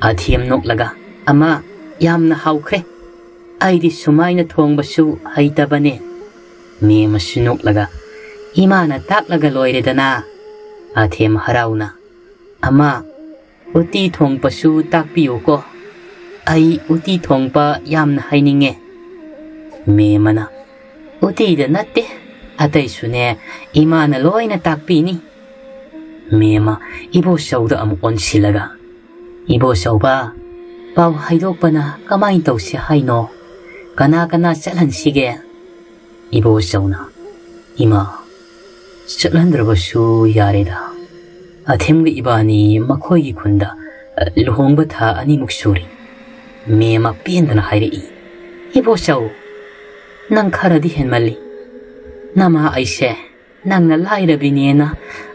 ꯑꯊꯦꯝ ꯅꯣꯛꯂꯒ, "ꯑꯃ, ꯌꯥꯝꯅ ꯍꯥꯎꯈ꯭ꯔꯦ꯫ ꯑꯩꯗꯤ ꯁꯨꯃꯥꯏꯅ ꯊꯣꯡꯕꯁꯨ ꯍꯩꯇꯕꯅꯦ꯫" ꯃꯦꯝꯃꯁꯨ ꯅꯣꯛꯂꯒ, "ꯏꯃꯥꯅ ꯇꯥꯛꯂꯒ ꯂꯣꯏꯔꯦꯗꯅ꯫" ꯑꯊꯦꯝ ꯍꯔꯥꯎꯅ, "ꯑꯃ, ꯎꯇꯤ ꯊꯣꯡꯕꯁꯨ ꯇꯥꯛꯄꯤꯌꯨꯀꯣ꯫ ꯑꯩ ꯎꯇꯤ ꯊꯣꯡꯕ ꯌꯥꯝꯅ ꯍꯩꯅꯤꯡꯉꯦ꯫" ꯃꯦꯝꯃꯅ, "ꯎꯇꯤꯗ ꯅꯠꯇꯦ, ꯑꯇꯩꯁꯨꯅꯦ, ꯏꯃꯥꯅ ꯂꯣꯏꯅ ꯇꯥꯛꯄꯤꯅꯤ꯫" ꯃꯦꯝꯃ ꯏꯕꯣꯆꯧꯗ ꯑꯃꯨꯛ ꯑꯣꯟꯁꯤꯜꯂꯒ, "ꯏꯕꯣꯆꯧꯕ, ꯄꯥꯎ ꯍꯥꯏꯗꯣꯛꯄꯅ ꯀꯃꯥꯏꯅ ꯇꯧꯁꯤ ꯍꯥꯏꯅꯣ? ꯀꯅꯥ ꯀꯅꯥ ꯆꯠꯍꯟꯁꯤꯒꯦ?" ꯏꯕꯣꯆꯧꯅ, "ꯏꯃꯥ, ꯆꯠꯍꯟꯗ꯭ꯔꯕꯁꯨ ꯌꯥꯔꯦꯗ꯫ ꯑꯊꯦꯝꯒ ꯏꯕꯥꯅꯤ ꯃꯈꯣꯏꯒꯤ ꯈꯨꯟꯗ, ꯑ, ꯂꯨꯍꯣꯡꯕ ꯊꯥ ꯑꯅꯤꯃꯨꯛ ꯁꯨꯔꯦ꯫" ꯃꯦꯝꯃ ꯄꯦꯟꯗꯅ ꯍꯥꯏꯔꯛꯏ, "ꯏꯕꯣꯆꯧ, ꯅꯪ ꯈꯔꯗꯤ ꯍꯦꯟꯃꯜꯂꯤ꯫ ꯅꯃꯥ ꯑꯩꯁꯦ ꯅꯪꯅ ꯂꯥꯏꯔꯕꯤꯅꯦꯅ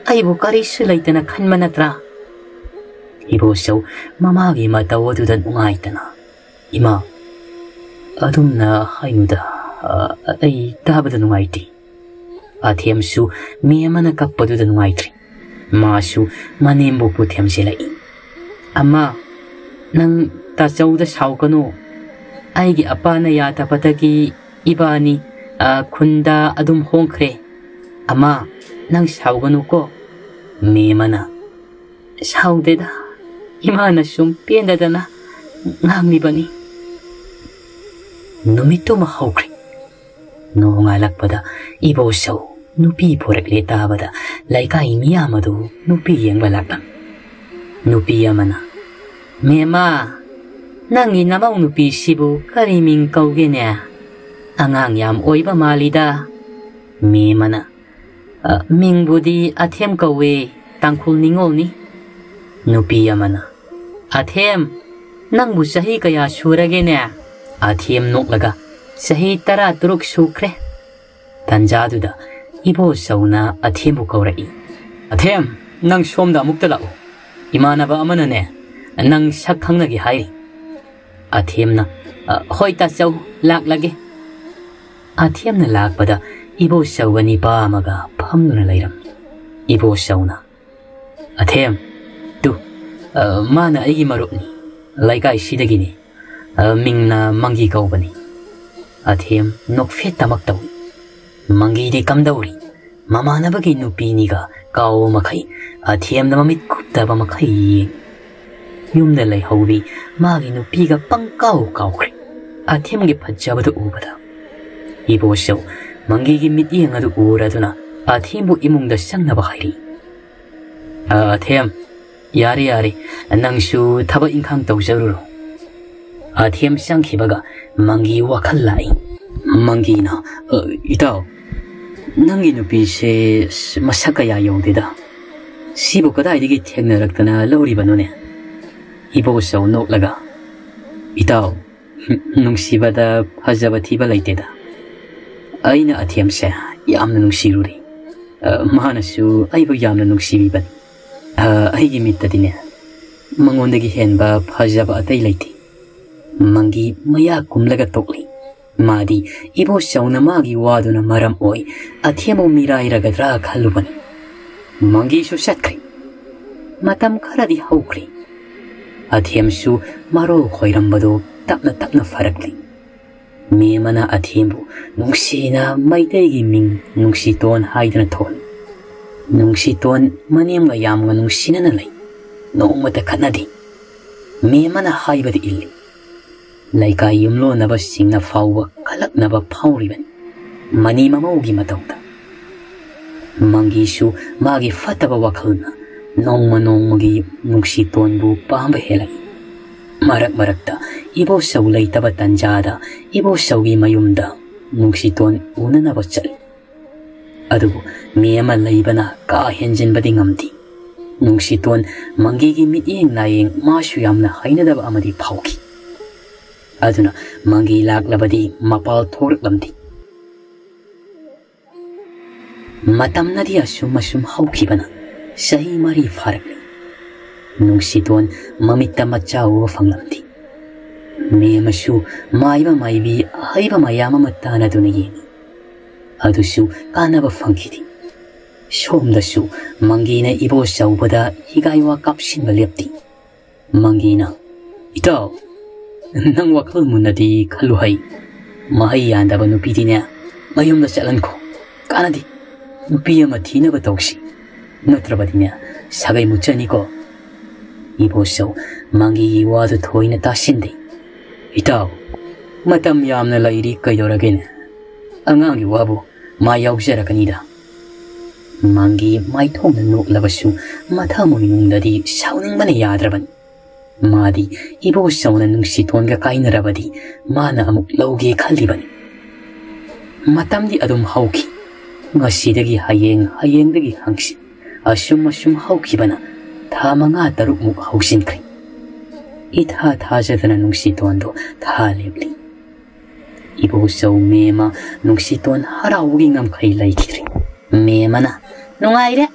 ꯑꯩꯕꯨ ꯀꯔꯤꯁꯨ ꯂꯩꯇꯅ ꯈꯟꯕ ꯅꯠꯇ꯭ꯔꯥ?" ꯏꯕꯣꯆꯧ ꯃꯃꯥꯒꯤ ꯃꯇꯧ ꯑꯗꯨꯗ ꯅꯨꯡꯉꯥꯏꯇꯅ, "ꯏꯃꯥ, ꯑꯗꯨꯝꯅ ꯍꯥꯏꯅꯨꯗ, ꯑ, ꯑꯩ ꯇꯥꯕꯗ ꯅꯨꯡꯉꯥꯏꯇꯦ꯫" ꯑꯊꯦꯝꯁꯨ ꯃꯦꯝꯃꯅ ꯀꯞꯄꯗꯨꯗ ꯅꯨꯡꯉꯥꯏꯇ꯭ꯔꯦ꯫ ꯃꯥꯁꯨ ꯃꯅꯦꯝꯕꯣꯛꯄꯨ ꯊꯦꯝꯖꯤꯜꯂꯛꯏ꯫ "ꯑꯃ, ꯅꯪ ꯇꯥꯆꯧꯗ ꯁꯥꯎꯒꯅꯨ꯫ ꯑꯩꯒꯤ ꯑꯄꯥꯅ ꯌꯥꯗꯕꯗꯒꯤ ꯏꯕꯥꯅꯤ, ꯑ, ꯈꯨꯟꯗ ꯑꯗꯨꯝ ꯍꯣꯡꯈ꯭ꯔꯦ꯫ ꯑꯃ, ꯅꯪ ꯁꯥꯎꯒꯅꯨꯀꯣ꯫" ꯃꯦꯝꯃꯅ, "ꯁꯥꯎꯗꯦꯗ, ꯏꯃꯥꯅ ꯁꯨꯝ ꯄꯦꯟꯗꯗꯅ ꯉꯥꯡꯂꯤꯕꯅꯤ꯫" ꯅꯨꯃꯤꯠꯇꯨꯃ ꯍꯧꯈ꯭ꯔꯦ꯫ ꯅꯣꯡꯉꯥꯜꯂꯛꯄꯗ ꯏꯕꯣꯆꯧ ꯅꯨꯄꯤ ꯄꯨꯔꯛꯂꯦ ꯇꯥꯕꯗ ꯂꯩꯀꯥꯏ ꯃꯤꯌꯥꯝ ꯑꯗꯨ ꯅꯨꯄꯤ ꯌꯦꯡꯕ ꯂꯥꯛꯂꯝꯃꯤ꯫ ꯅꯨꯄꯤ ꯑꯃꯅ, "ꯃꯦꯃꯥ, ꯅꯪꯒꯤ ꯅꯃꯧ ꯅꯨꯄꯤꯁꯤꯕꯨ ꯀꯔꯤ ꯃꯤꯡ ꯀꯧꯒꯦꯅꯦ? ꯑꯉꯥꯡ ꯌꯥꯝ ꯑꯣꯏꯕ ꯃꯥꯜꯂꯤꯗ꯫" ꯃꯦꯃꯅ, "ꯑ, ꯃꯤꯡꯕꯨꯗꯤ ꯑꯊꯦꯝ ꯀꯧꯋꯦ, ꯇꯥꯡꯈꯨꯜ ꯅꯤꯉꯣꯜꯅꯤ꯫" ꯅꯨꯄꯤ ꯑꯃꯅ, "ꯑꯊꯦꯝ, ꯅꯪꯕꯨ ꯆꯍꯤ ꯀꯌꯥ ꯁꯨꯔꯒꯦꯅꯦ?" ꯑꯊꯦꯝ ꯅꯣꯛꯂꯒ, "ꯆꯍꯤ ꯇꯔꯥꯇꯔꯨꯛ ꯁꯨꯈ꯭ꯔꯦ꯫" ꯇꯟꯖꯥꯗꯨꯗ ꯏꯕꯣꯆꯧꯅ ꯑꯊꯦꯝꯕꯨ ꯀꯧꯔꯛꯏ꯫ "ꯑꯊꯦꯝ, ꯅꯪ ꯁꯣꯝꯗ ꯑꯃꯨꯛꯇ ꯂꯥꯛꯎ꯫ ꯏꯃꯥꯟꯅꯕ ꯑꯃꯅꯅꯦ, ꯅꯪ ꯁꯛ ꯈꯪꯅꯒꯦ ꯍꯥꯏꯔꯤ꯫" ꯑꯊꯦꯝꯅ, "ꯑ, ꯍꯣꯏ ꯇꯥꯆꯧ, ꯂꯥꯛꯂꯒꯦ꯫" ꯑꯊꯦꯝꯅ ꯂꯥꯛꯄꯗ ꯏꯕꯣꯆꯧꯒ ꯅꯤꯄꯥ ꯑꯃꯒ ꯐꯝꯗꯨꯅ ꯂꯩꯔꯝꯃꯤ꯫ ꯏꯕꯣꯆꯧꯅ, "ꯑꯊꯦꯝ, ꯇꯨ, ꯑ, ꯃꯥꯅ ꯑꯩꯒꯤ ꯃꯔꯨꯞꯅꯤ, ꯂꯩꯀꯥꯏꯁꯤꯗꯒꯤꯅꯤ꯫ ꯑ, ꯃꯤꯡꯅ ꯃꯪꯒꯤ ꯀꯧꯕꯅꯤ꯫" ꯑꯊꯦꯝ ꯅꯣꯛꯐꯦꯠ ꯇꯃꯛ ꯇꯧꯏ꯫ ꯃꯪꯒꯤꯗꯤ ꯀꯝꯗꯧꯔꯤ? ꯃꯃꯥꯟꯅꯕꯒꯤ ꯅꯨꯄꯤꯅꯤꯒ ꯀꯥꯎꯕ ꯃꯈꯩ ꯑꯊꯦꯝꯅ ꯃꯃꯤꯠ ꯀꯨꯞꯇꯕ ꯃꯈꯩ ꯌꯦꯡꯏ꯫ ꯌꯨꯝꯗ ꯂꯩꯍꯧꯕꯤ ꯃꯥꯒꯤ ꯅꯨꯄꯤꯒ ꯄꯪꯀꯥꯎ ꯀꯥꯎꯈ꯭ꯔꯦ꯫ ꯑꯊꯦꯝꯒꯤ ꯐꯖꯕꯗꯨ ꯎꯕꯗ ꯏꯕꯣꯆꯧ ꯃꯪꯒꯤꯒꯤ ꯃꯤꯠꯌꯦꯡ ꯑꯗꯨ ꯎꯔꯗꯨꯅ ꯑꯊꯦꯝꯕꯨ ꯏꯃꯨꯡꯗ ꯆꯪꯅꯕ ꯍꯥꯏꯔꯤ꯫ "ꯑ, ꯑꯊꯦꯝ, ꯌꯥꯔꯦ, ꯌꯥꯔꯦ, ꯅꯪꯁꯨ ꯊꯕꯛ ꯏꯪꯈꯥꯡ ꯇꯧꯖꯔꯨꯔꯣ꯫" ꯑꯊꯦꯝ ꯆꯪꯈꯤꯕꯒ ꯃꯪꯒꯤ ꯋꯥꯈꯜ ꯂꯥꯛꯏ꯫ ꯃꯪꯒꯤꯅ, "ꯑ, ꯏꯇꯥꯎ, ꯅꯪꯒꯤ ꯅꯨꯄꯤꯁꯦ ꯃꯁꯛ ꯀꯌꯥ ꯌꯧꯗꯦꯗ꯫ ꯁꯤꯕꯨ ꯀꯗꯥꯏꯗꯒꯤ ꯊꯦꯡꯅꯔꯛꯇꯅ ꯂꯧꯔꯤꯕꯅꯣꯅꯦ?" ꯏꯕꯣꯆꯧ ꯅꯣꯛꯂꯒ, "ꯏꯇꯥꯎ, ꯅꯨꯡꯁꯤꯕꯗ ꯐꯖꯕ ꯊꯤꯕ ꯂꯩꯇꯦꯗ꯫ ꯑꯩꯅ ꯑꯊꯦꯝꯁꯦ ꯌꯥꯝꯅ ꯅꯨꯡꯁꯤꯔꯨꯔꯤ꯫ ꯑ, ꯃꯥꯅꯁꯨ ꯑꯩꯕꯨ ꯌꯥꯝꯅ ꯅꯨꯡꯁꯤꯕꯤꯕꯅꯤ꯫ ꯑ, ꯑꯩꯒꯤ ꯃꯤꯠꯇꯗꯤꯅꯦ, ꯃꯉꯣꯟꯗꯒꯤ ꯍꯦꯟꯕ ꯐꯖꯕ ꯑꯇꯩ ꯂꯩꯇꯦ꯫" ꯃꯪꯒꯤ ꯃꯌꯥ ꯀꯨꯝꯂꯒ ꯇꯣꯛꯂꯤ꯫ ꯃꯥꯗꯤ ꯏꯕꯣꯆꯧꯅ ꯃꯥꯒꯤ ꯋꯥꯗꯨꯅ ꯃꯔꯝ ꯑꯣꯏ ꯑꯊꯦꯝꯕꯨ ꯃꯤꯔꯥꯏꯔꯒꯗ꯭ꯔꯥ ꯈꯜꯂꯨꯕꯅꯤ꯫ ꯃꯪꯒꯤꯁꯨ ꯆꯠꯈ꯭ꯔꯦ꯫ ꯃꯇꯝ ꯈꯔꯗꯤ ꯍꯧꯈ꯭ꯔꯦ꯫ ꯑꯊꯦꯝꯁꯨ ꯃꯔꯣꯜ ꯈꯣꯏꯔꯝꯕꯗꯨ ꯇꯞꯅ ꯇꯞꯅ ꯐꯔꯛꯂꯤ꯫ ꯃꯦꯃꯅ ꯑꯊꯦꯝꯕꯨ ꯅꯨꯡꯁꯤꯅ ꯃꯩꯇꯩꯒꯤ ꯃꯤꯡ ꯅꯨꯡꯁꯤꯇꯣꯟ ꯍꯥꯏꯗꯨꯅ ꯊꯣꯜꯂꯤ꯫ ꯅꯨꯡꯁꯤꯇꯣꯟ ꯃꯅꯦꯝꯒ ꯌꯥꯝꯅ ꯅꯨꯡꯁꯤꯅꯅ ꯂꯩ꯫ ꯅꯣꯡꯃꯇ ꯈꯠꯅꯗꯦ꯫ ꯃꯦꯃꯅ ꯍꯥꯏꯕꯗ ꯏꯜꯂꯤ꯫ ꯂꯩꯀꯥꯏ ꯌꯨꯝꯂꯣꯟꯅꯕꯁꯤꯡꯅ ꯐꯥꯎꯕ ꯀꯜꯂꯛꯅꯕ ꯐꯥꯎꯔꯤꯕꯅꯤ꯫ ꯃꯅꯤ ꯃꯃꯧꯒꯤ ꯃꯇꯧꯗ꯫ ꯃꯪꯒꯤꯁꯨ ꯃꯥꯒꯤ ꯐꯠꯇꯕ ꯋꯥꯈꯜꯅ ꯅꯣꯡꯃ ꯅꯣꯡꯃꯒꯤ ꯅꯨꯡꯁꯤꯇꯣꯟꯕꯨ ꯄꯥꯝꯕ ꯍꯦꯜꯂꯛꯏ꯫ ꯃꯔꯛ ꯃꯔꯛꯇ ꯏꯕꯣꯆꯧ ꯂꯩꯇꯕ ꯇꯟꯖꯥꯗ ꯏꯕꯣꯆꯧꯒꯤ ꯃꯌꯨꯝꯗ ꯅꯨꯡꯁꯤꯇꯣꯟ ꯎꯅꯅꯕ ꯆꯠꯂꯤ꯫ ꯑꯗꯨꯕꯨ ꯃꯦꯝꯃ ꯂꯩꯕꯅ ꯀꯥ ꯍꯦꯟꯖꯤꯟꯕꯗꯤ ꯉꯝꯗꯦ꯫ ꯅꯨꯡꯁꯤꯇꯣꯟ ꯃꯪꯒꯤꯒꯤ ꯃꯤꯠꯌꯦꯡ ꯅꯥꯌꯦꯡ ꯃꯥꯁꯨ ꯌꯥꯝꯅ ꯍꯩꯅꯗꯕ ꯑꯃꯗꯤ ꯐꯥꯎꯈꯤ꯫ ꯑꯗꯨꯅ ꯃꯪꯒꯤ ꯂꯥꯛꯂꯕꯗꯤ ꯃꯄꯥꯜ ꯊꯣꯛꯂꯛꯂꯝꯗꯦ꯫ ꯃꯇꯝꯅꯗꯤ ꯑꯁꯨꯝ ꯑꯁꯨꯝ ꯍꯧꯈꯤꯕꯅ ꯆꯍꯤ ꯃꯔꯤ ꯐꯥꯔꯛꯂꯤ꯫ ꯅꯨꯡꯁꯤꯇꯣꯟ ꯃꯃꯤꯠꯇ ꯃꯆꯥ ꯎꯕ ꯐꯪꯂꯝꯗꯦ꯫ ꯃꯦꯝꯃꯁꯨ ꯃꯥꯏꯕ ꯃꯥꯏꯕꯤ ꯑꯍꯩꯕ ꯃꯌꯥꯝ ꯑꯃ ꯇꯥꯟꯅꯗꯨꯅ ꯌꯦꯡꯉꯤ꯫ ꯑꯗꯨꯁꯨ ꯀꯥꯟꯅꯕ ꯐꯪꯈꯤꯗꯦ꯫ ꯁꯣꯝꯗꯁꯨ ꯃꯪꯒꯤꯅ ꯏꯕꯣꯆꯧꯕꯗ ꯍꯤꯒꯥꯏ ꯋꯥ ꯀꯥꯞꯁꯤꯟꯕ ꯂꯦꯞꯇꯦ꯫ ꯃꯪꯒꯤꯅ, "ꯏꯇꯥꯎ, ꯅꯪ ꯋꯥꯈꯜ ꯃꯨꯟꯅꯗꯤ ꯈꯜꯂꯨ ꯍꯩ꯫ ꯃꯍꯩ ꯌꯥꯟꯗꯕ ꯅꯨꯄꯤꯗꯤꯅꯦ, ꯃꯌꯨꯝꯗ ꯆꯠꯍꯟꯈꯣ꯫ ꯀꯥꯟꯅꯗꯦ꯫ ꯅꯨꯄꯤ ꯑꯃ ꯊꯤꯅꯕ ꯇꯧꯁꯤ꯫ ꯅꯠꯇ꯭ꯔꯕꯗꯤꯅꯦ, ꯁꯥꯒꯩ ꯃꯨꯠꯆꯅꯤꯀꯣ꯫" ꯏꯕꯣꯆꯧ ꯃꯪꯒꯤꯒꯤ ꯋꯥꯗꯨ ꯊꯣꯏꯅ ꯇꯥꯁꯤꯟꯗꯦ꯫ "ꯏꯇꯥꯎ, ꯃꯇꯝ ꯌꯥꯝꯅ ꯂꯩꯔꯤ ꯀꯩꯗꯧꯔꯒꯦꯅꯦ? ꯑꯉꯥꯡꯒꯤ ꯋꯥꯕꯨ ꯃꯥ ꯌꯥꯎꯖꯔꯛꯀꯅꯤꯗ꯫" ꯃꯪꯒꯤ ꯃꯥꯏꯊꯣꯡꯗ ꯅꯣꯛꯂꯕꯁꯨ ꯃꯊꯃꯣꯏꯅꯨꯡꯗꯗꯤ ꯁꯥꯎꯅꯤꯡꯕꯅ ꯌꯥꯗ꯭ꯔꯕꯅꯤ꯫ ꯃꯥꯗꯤ ꯏꯕꯣꯆꯧꯅ ꯅꯨꯡꯁꯤꯇꯣꯟꯒ ꯀꯥꯏꯅꯔꯕꯗꯤ ꯃꯥꯅ ꯑꯃꯨꯛ ꯂꯧꯒꯦ ꯈꯜꯂꯤꯕꯅꯤ꯫ ꯃꯇꯝꯗꯤ ꯑꯗꯨꯝ ꯍꯧꯈꯤ꯫ ꯉꯁꯤꯗꯒꯤ ꯍꯌꯦꯡ, ꯍꯌꯦꯡꯗꯒꯤ ꯍꯪꯆꯤꯠ, ꯑꯁꯨꯝ ꯑꯁꯨꯝ ꯍꯧꯈꯤꯕꯅ ꯊꯥ ꯃꯉꯥ ꯇꯔꯨꯛꯃꯨꯛ ꯍꯧꯖꯤꯟꯈ꯭ꯔꯦ꯫ ꯏꯊꯥ ꯊꯥꯖꯗꯅ ꯅꯨꯡꯁꯤꯇꯣꯟꯗꯣ ꯊꯥ ꯂꯦꯞꯂꯤ꯫ ꯏꯕꯣꯆꯧ ꯃꯦꯝꯃ ꯅꯨꯡꯁꯤꯇꯣꯟ ꯍꯔꯥꯎꯕꯒꯤ ꯉꯝꯈꯩ ꯂꯩꯈꯤꯗ꯭ꯔꯦ꯫ ꯃꯦꯝꯃꯅ, "ꯅꯨꯡꯉꯥꯏꯔꯦ꯫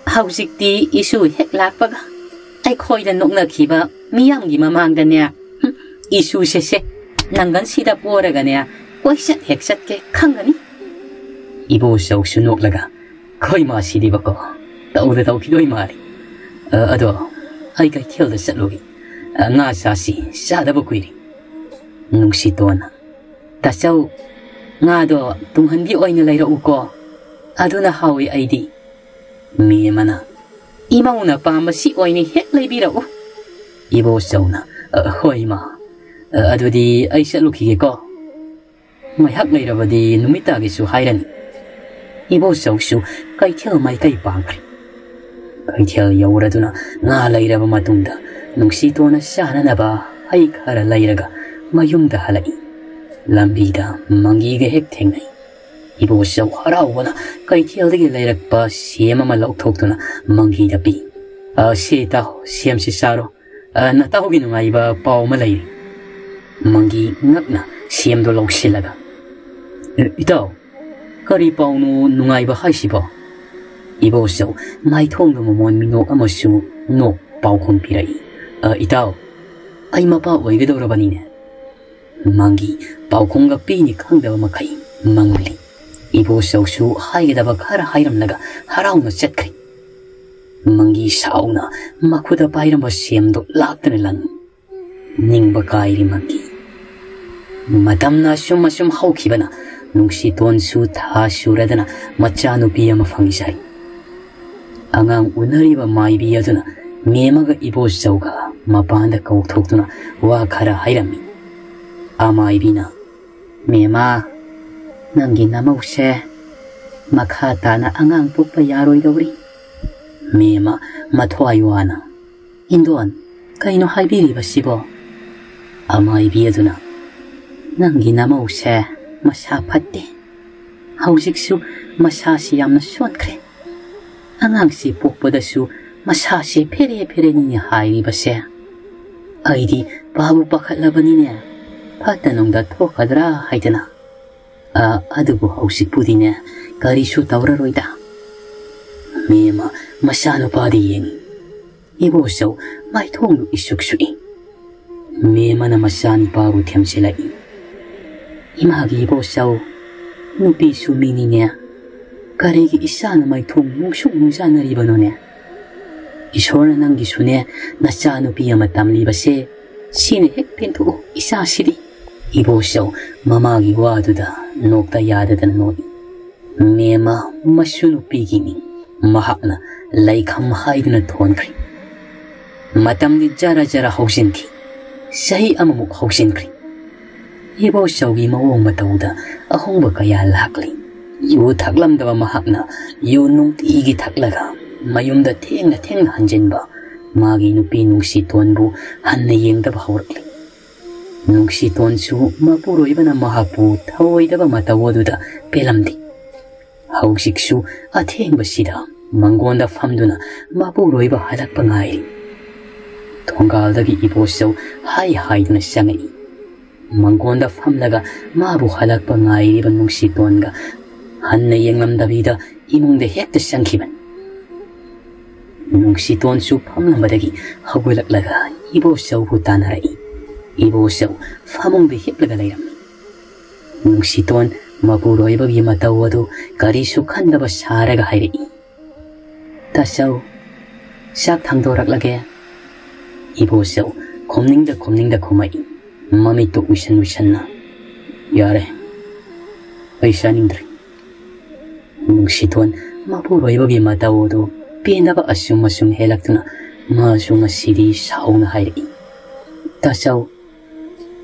ꯍꯧꯖꯤꯛꯇꯤ ꯏꯁꯨ ꯍꯦꯛ ꯂꯥꯛꯄꯒ ꯑꯩꯈꯣꯏꯗ ꯅꯣꯛꯅꯈꯤꯕ ꯃꯤꯌꯥꯝꯒꯤ ꯃꯃꯥꯡꯗꯅꯦ, ꯍꯨꯝ, ꯏꯁꯨꯁꯦ ꯁꯦ ꯅꯪꯒꯟꯁꯤꯗ ꯄꯣꯔꯒꯅꯦ ꯀꯣꯏꯆꯠ ꯍꯦꯛ ꯆꯠꯀꯦ ꯈꯪꯒꯅꯤ꯫" ꯏꯕꯣꯆꯧꯁꯨ ꯅꯣꯛꯂꯒ, "ꯈꯣꯏ ꯃꯥꯁꯤꯗꯤꯕꯀꯣ, ꯇꯧꯗ ꯇꯧꯈꯤꯗꯣꯏ ꯃꯥꯜꯂꯤ꯫ ꯑ, ꯑꯗꯣ ꯑꯩ ꯀꯩꯊꯦꯜꯗ ꯆꯠꯂꯨꯒꯦ꯫ ꯑ, ꯉꯥ ꯆꯥꯁꯤ, ꯆꯥꯗꯕ ꯀꯨꯏꯔꯦ꯫" ꯅꯨꯡꯁꯤꯇꯣꯟꯅ, "ꯇꯥꯆꯧ, ꯉꯥꯗꯣ ꯇꯨꯡꯍꯟꯕꯤ ꯑꯣꯏꯅ ꯂꯩꯔꯛꯎꯀꯣ꯫ ꯑꯗꯨꯅ ꯍꯥꯎꯏ ꯑꯩꯗꯤ꯫" ꯃꯦꯝꯃꯅ, "ꯏꯃꯧꯅ ꯄꯥꯝꯕꯁꯤ ꯑꯣꯏꯅ ꯍꯦꯛ ꯂꯩꯕꯤꯔꯛꯎ꯫" ꯏꯕꯣꯆꯧꯅ, "ꯑ, ꯍꯣꯏ ꯏꯃꯥ꯫ ꯑ, ꯑꯗꯨꯗꯤ ꯑꯩ ꯆꯠꯂꯨꯈꯤꯒꯦꯀꯣ꯫" ꯉꯥꯏꯍꯥꯛ ꯂꯩꯔꯕꯗꯤ ꯅꯨꯃꯤꯠ ꯇꯥꯒꯦꯁꯨ ꯍꯥꯏꯔꯅꯤ꯫ ꯏꯕꯣꯆꯧꯁꯨ ꯀꯩꯊꯦꯜ ꯃꯥꯏꯀꯩ ꯄꯥꯡꯈ꯭ꯔꯦ꯫ ꯀꯩꯊꯦꯜ ꯌꯧꯔꯗꯨꯅ ꯉꯥ ꯂꯩꯔꯕ ꯃꯇꯨꯡꯗ ꯅꯨꯡꯁꯤꯇꯣꯟꯅ ꯆꯥꯅꯅꯕ ꯍꯩ ꯈꯔ ꯂꯩꯔꯒ ꯃꯌꯨꯝꯗ ꯍꯜꯂꯛꯏ꯫ ꯂꯝꯕꯤꯗ ꯃꯪꯒꯤꯒ ꯍꯦꯛ ꯊꯦꯡꯅꯩ꯫ ꯏꯕꯣꯆꯧ ꯍꯔꯥꯎꯕꯅ ꯀꯩꯊꯦꯜꯗꯒꯤ ꯂꯩꯔꯛꯄ ꯁꯦꯝ ꯑꯃ ꯂꯧꯊꯣꯛꯇꯨꯅ ꯃꯪꯒꯤꯗ ꯄꯤ꯫ "ꯑ, ꯁꯤ ꯏꯇꯥꯎ, ꯁꯦꯝꯁꯤ ꯆꯥꯔꯣ꯫ ꯑ, ꯅꯇꯥꯎꯒꯤ ꯅꯨꯡꯉꯥꯏꯕ ꯄꯥꯎ ꯑꯃ ꯂꯩꯔꯤ꯫" ꯃꯪꯒꯤ ꯉꯛꯅ ꯁꯦꯝꯗꯣ ꯂꯧꯁꯤꯜꯂꯒ, "ꯑ, ꯏꯇꯥꯎ, ꯀꯔꯤ ꯄꯥꯎꯅꯣ ꯅꯨꯡꯉꯥꯏꯕ ꯍꯥꯏꯁꯤꯕꯣ?" ꯏꯕꯣꯆꯧ ꯃꯥꯏꯊꯣꯡꯗ ꯃꯃꯣꯟ ꯃꯤꯅꯣꯛ ꯑꯃꯁꯨ ꯅꯣꯛ ꯄꯥꯎꯈꯨꯝ ꯄꯤꯔꯛꯏ꯫ "ꯑ, ꯏꯇꯥꯎ, ꯑꯩ ꯃꯄꯥ ꯑꯣꯏꯒꯗꯧꯔꯕꯅꯤꯅꯦ꯫" ꯃꯪꯒꯤ ꯄꯥꯎꯈꯨꯝꯒ ꯄꯤꯅꯤ ꯈꯪꯗꯕ ꯃꯈꯩ ꯃꯪꯂꯤ꯫ ꯏꯕꯣꯆꯧꯁꯨ ꯍꯥꯏꯒꯗꯕ ꯈꯔ ꯍꯥꯏꯔꯝꯂꯒ ꯍꯔꯥꯎꯅ ꯆꯠꯈ꯭ꯔꯦ꯫ ꯃꯪꯒꯤ ꯁꯥꯎꯅ ꯃꯈꯨꯠꯇ ꯄꯥꯏꯔꯝꯕ ꯁꯦꯝꯗꯣ ꯂꯥꯛꯇꯅ ꯂꯪꯉꯤ꯫ ꯅꯤꯡꯕ ꯀꯥꯏꯔꯤ ꯃꯪꯒꯤ꯫ ꯃꯇꯝꯅ ꯑꯁꯨꯝ ꯑꯁꯨꯝ ꯍꯧꯈꯤꯕꯅ ꯅꯨꯡꯁꯤꯇꯣꯟꯁꯨ ꯊꯥ ꯁꯨꯔꯗꯅ ꯃꯆꯥꯅꯨꯄꯤ ꯑꯃ ꯐꯪꯖꯔꯤ꯫ ꯑꯉꯥꯡ ꯎꯅꯔꯤꯕ ꯃꯥꯏꯕꯤ ꯑꯗꯨꯅ ꯃꯦꯝꯃꯒ ꯏꯕꯣꯆꯧꯒ ꯃꯄꯥꯟꯗ ꯀꯧꯊꯣꯛꯇꯨꯅ ꯋꯥ ꯈꯔ ꯍꯥꯏꯔꯝꯃꯤ꯫ ꯑꯃꯥꯏꯕꯤꯅ, "ꯃꯦꯝꯃ, ꯅꯪꯒꯤ ꯅꯃꯧꯁꯦ ꯃꯈꯥ ꯇꯥꯅ ꯑꯉꯥꯡ ꯄꯣꯛꯄ ꯌꯥꯔꯣꯏꯗꯧꯔꯤ꯫" ꯃꯦꯝꯃ ꯃꯊ꯭ꯋꯥꯏ ꯋꯥꯅ, "ꯏꯟꯗꯣꯟ, ꯀꯩꯅꯣ ꯍꯥꯏꯕꯤꯔꯤꯕꯁꯤꯕꯣ?" ꯑꯃꯥꯏꯕꯤ ꯑꯗꯨꯅ, "ꯅꯪꯒꯤ ꯅꯃꯧꯁꯦ ꯃꯁꯥ ꯐꯠꯇꯦ꯫ ꯍꯧꯖꯤꯛꯁꯨ ꯃꯁꯥꯁꯤ ꯌꯥꯝꯅ ꯁꯣꯟꯈ꯭ꯔꯦ꯫ ꯑꯉꯥꯡꯁꯤ ꯄꯣꯛꯄꯗꯁꯨ ꯃꯁꯥꯁꯦ ꯐꯦꯔꯦ ꯐꯦꯔꯦꯅꯤꯅꯦ ꯍꯥꯏꯔꯤꯕꯁꯦ꯫ ꯑꯩꯗꯤ ꯄꯥꯕꯨ ꯄꯥꯈꯠꯂꯕꯅꯤꯅꯦ, ꯐꯠꯇ ꯅꯨꯡꯗ ꯊꯣꯛꯀꯗ꯭ꯔꯥ ꯍꯥꯏꯗꯅ꯫ ꯑ, ꯑꯗꯨꯕꯨ ꯍꯧꯖꯤꯛꯄꯨꯗꯤꯅꯦ, ꯀꯔꯤꯁꯨ ꯇꯧꯔꯔꯣꯏꯗ꯫" ꯃꯦꯝꯃ ꯃꯆꯥꯅꯨꯄꯥꯗ ꯌꯦꯡꯉꯤ꯫ ꯏꯕꯣꯆꯧ ꯃꯥꯏꯊꯣꯡꯗꯨ ꯏꯁꯨꯛ ꯁꯨꯛꯏ꯫ ꯃꯦꯝꯃꯅ ꯃꯆꯥꯅꯨꯄꯥꯕꯨ ꯊꯦꯝꯖꯤꯜꯂꯛꯏ꯫ "ꯏꯃꯥꯒꯤ ꯏꯕꯣꯆꯧ, ꯅꯨꯄꯤꯁꯨ ꯃꯤꯅꯤꯅꯦ꯫ ꯀꯔꯤꯒꯤ ꯏꯆꯥꯅ ꯃꯥꯏꯊꯣꯡ ꯅꯨꯡꯁꯨꯛ ꯅꯨꯡꯖꯥꯅꯔꯤꯕꯅꯣꯅꯦ? ꯏꯁꯣꯔꯅ ꯅꯪꯒꯤꯁꯨꯅꯦ ꯅꯆꯥꯅꯨꯄꯤ ꯑꯃ ꯇꯝꯂꯤꯕꯁꯦ, ꯁꯤꯅ ꯍꯦꯛ ꯄꯦꯟꯊꯣꯛꯎ ꯏꯆꯥꯁꯤꯗꯤ꯫" ꯏꯕꯣꯆꯧ ꯃꯃꯥꯒꯤ ꯋꯥꯗꯨꯗ ꯅꯣꯛꯇ ꯌꯥꯗꯗꯅ ꯅꯣꯛꯏ꯫ ꯃꯦꯝꯃ ꯃꯁꯨ ꯅꯨꯄꯤꯒꯤ ꯃꯤꯡ ꯃꯍꯥꯛꯅ ꯂꯩꯈꯝ ꯍꯥꯏꯗꯨꯅ ꯊꯣꯟꯈ꯭ꯔꯦ꯫ ꯃꯇꯝꯗꯤ ꯖꯔ ꯖꯔ ꯍꯧꯖꯤꯟꯈꯤ꯫ ꯆꯍꯤ ꯑꯃꯃꯨꯛ ꯍꯧꯖꯤꯟꯈ꯭ꯔꯦ꯫ ꯏꯕꯣꯆꯧꯒꯤ ꯃꯑꯣꯡ ꯃꯇꯧꯗ ꯑꯍꯣꯡꯕ ꯀꯌꯥ ꯂꯥꯛꯂꯤ꯫ ꯌꯨ ꯊꯛꯂꯝꯗꯕ ꯃꯍꯥꯛꯅ ꯌꯨ ꯅꯨꯡꯇꯤꯒꯤ ꯊꯛꯂꯒ ꯃꯌꯨꯝꯗ ꯊꯦꯡꯅ ꯊꯦꯡꯅ ꯍꯟꯖꯤꯟꯕ ꯃꯥꯒꯤ ꯅꯨꯄꯤ ꯅꯨꯡꯁꯤꯇꯣꯟꯕꯨ ꯍꯟꯅ ꯌꯦꯡꯗꯕ ꯍꯧꯔꯛꯂꯤ꯫ ꯅꯨꯡꯁꯤꯇꯣꯟꯁꯨ ꯃꯄꯨꯔꯣꯏꯕꯅ ꯃꯍꯥꯛꯄꯨ ꯊꯧꯑꯣꯏꯗꯕ ꯃꯇꯧ ꯑꯗꯨꯗ ꯄꯦꯜꯂꯝꯗꯦ꯫ ꯍꯧꯖꯤꯛꯁꯨ ꯑꯊꯦꯡꯕꯁꯤꯗ ꯃꯪꯒꯣꯟꯗ ꯐꯝꯗꯨꯅ ꯃꯄꯨꯔꯣꯏꯕ ꯍꯜꯂꯛꯄ ꯉꯥꯏꯔꯤ꯫ ꯊꯣꯡꯒꯥꯜꯗꯒꯤ ꯏꯕꯣꯆꯧ ꯍꯥꯏ ꯍꯥꯏꯗꯨꯅ ꯆꯪꯉꯛꯏ꯫ ꯃꯪꯒꯣꯟꯗ ꯐꯝꯂꯒ ꯃꯥꯕꯨ ꯍꯜꯂꯛꯄ ꯉꯥꯏꯔꯤꯕ ꯅꯨꯡꯁꯤꯇꯣꯟꯒ ꯍꯟꯅ ꯌꯦꯡꯂꯝꯗꯕꯤꯗ ꯏꯃꯨꯡꯗ ꯍꯦꯛꯇ ꯆꯪꯈꯤꯕꯅꯤ꯫ ꯅꯨꯡꯁꯤꯇꯣꯟꯁꯨ ꯐꯝꯂꯝꯕꯗꯒꯤ ꯍꯧꯒꯠꯂꯛꯂꯒ ꯏꯕꯣꯆꯧꯕꯨ ꯇꯥꯟꯅꯔꯛꯏ꯫ ꯏꯕꯣꯆꯧ ꯐꯃꯨꯡꯗ ꯍꯤꯞꯂꯒ ꯂꯩꯔꯝꯃꯤ꯫ ꯅꯨꯡꯁꯤꯇꯣꯟ ꯃꯄꯨꯔꯣꯏꯕꯒꯤ ꯃꯇꯧ ꯑꯗꯨ ꯀꯔꯤꯁꯨ ꯈꯟꯗꯕ ꯁꯥꯔꯒ ꯍꯥꯏꯔꯛꯏ, "ꯇꯥꯆꯧ, ꯆꯥꯛ ꯊꯥꯡꯗꯣꯔꯛꯂꯒꯦ?" ꯏꯕꯣꯆꯧ ꯈꯨꯝꯅꯤꯡꯗ ꯈꯨꯝꯅꯤꯡꯗ ꯈꯨꯝꯃꯛꯏ, ꯃꯃꯤꯠꯇꯨ ꯎꯏꯁꯟ ꯎꯏꯁꯟꯅ, "ꯌꯥꯔꯦ, ꯑꯩ ꯆꯥꯅꯤꯡꯗ꯭ꯔꯦ"꯫ ꯅꯨꯡꯁꯤꯇꯣꯟ ꯃꯄꯨꯔꯣꯏꯕꯒꯤ ꯃꯇꯧ ꯑꯗꯨ ꯄꯦꯟꯗꯕ ꯑꯁꯨꯝ ꯑꯁꯨꯝ ꯍꯦꯜꯂꯛꯇꯨꯅ ꯃꯥꯁꯨ ꯉꯁꯤꯗꯤ ꯁꯥꯎꯅ ꯍꯥꯏꯔꯛꯏ, "ꯇꯥꯆꯧ,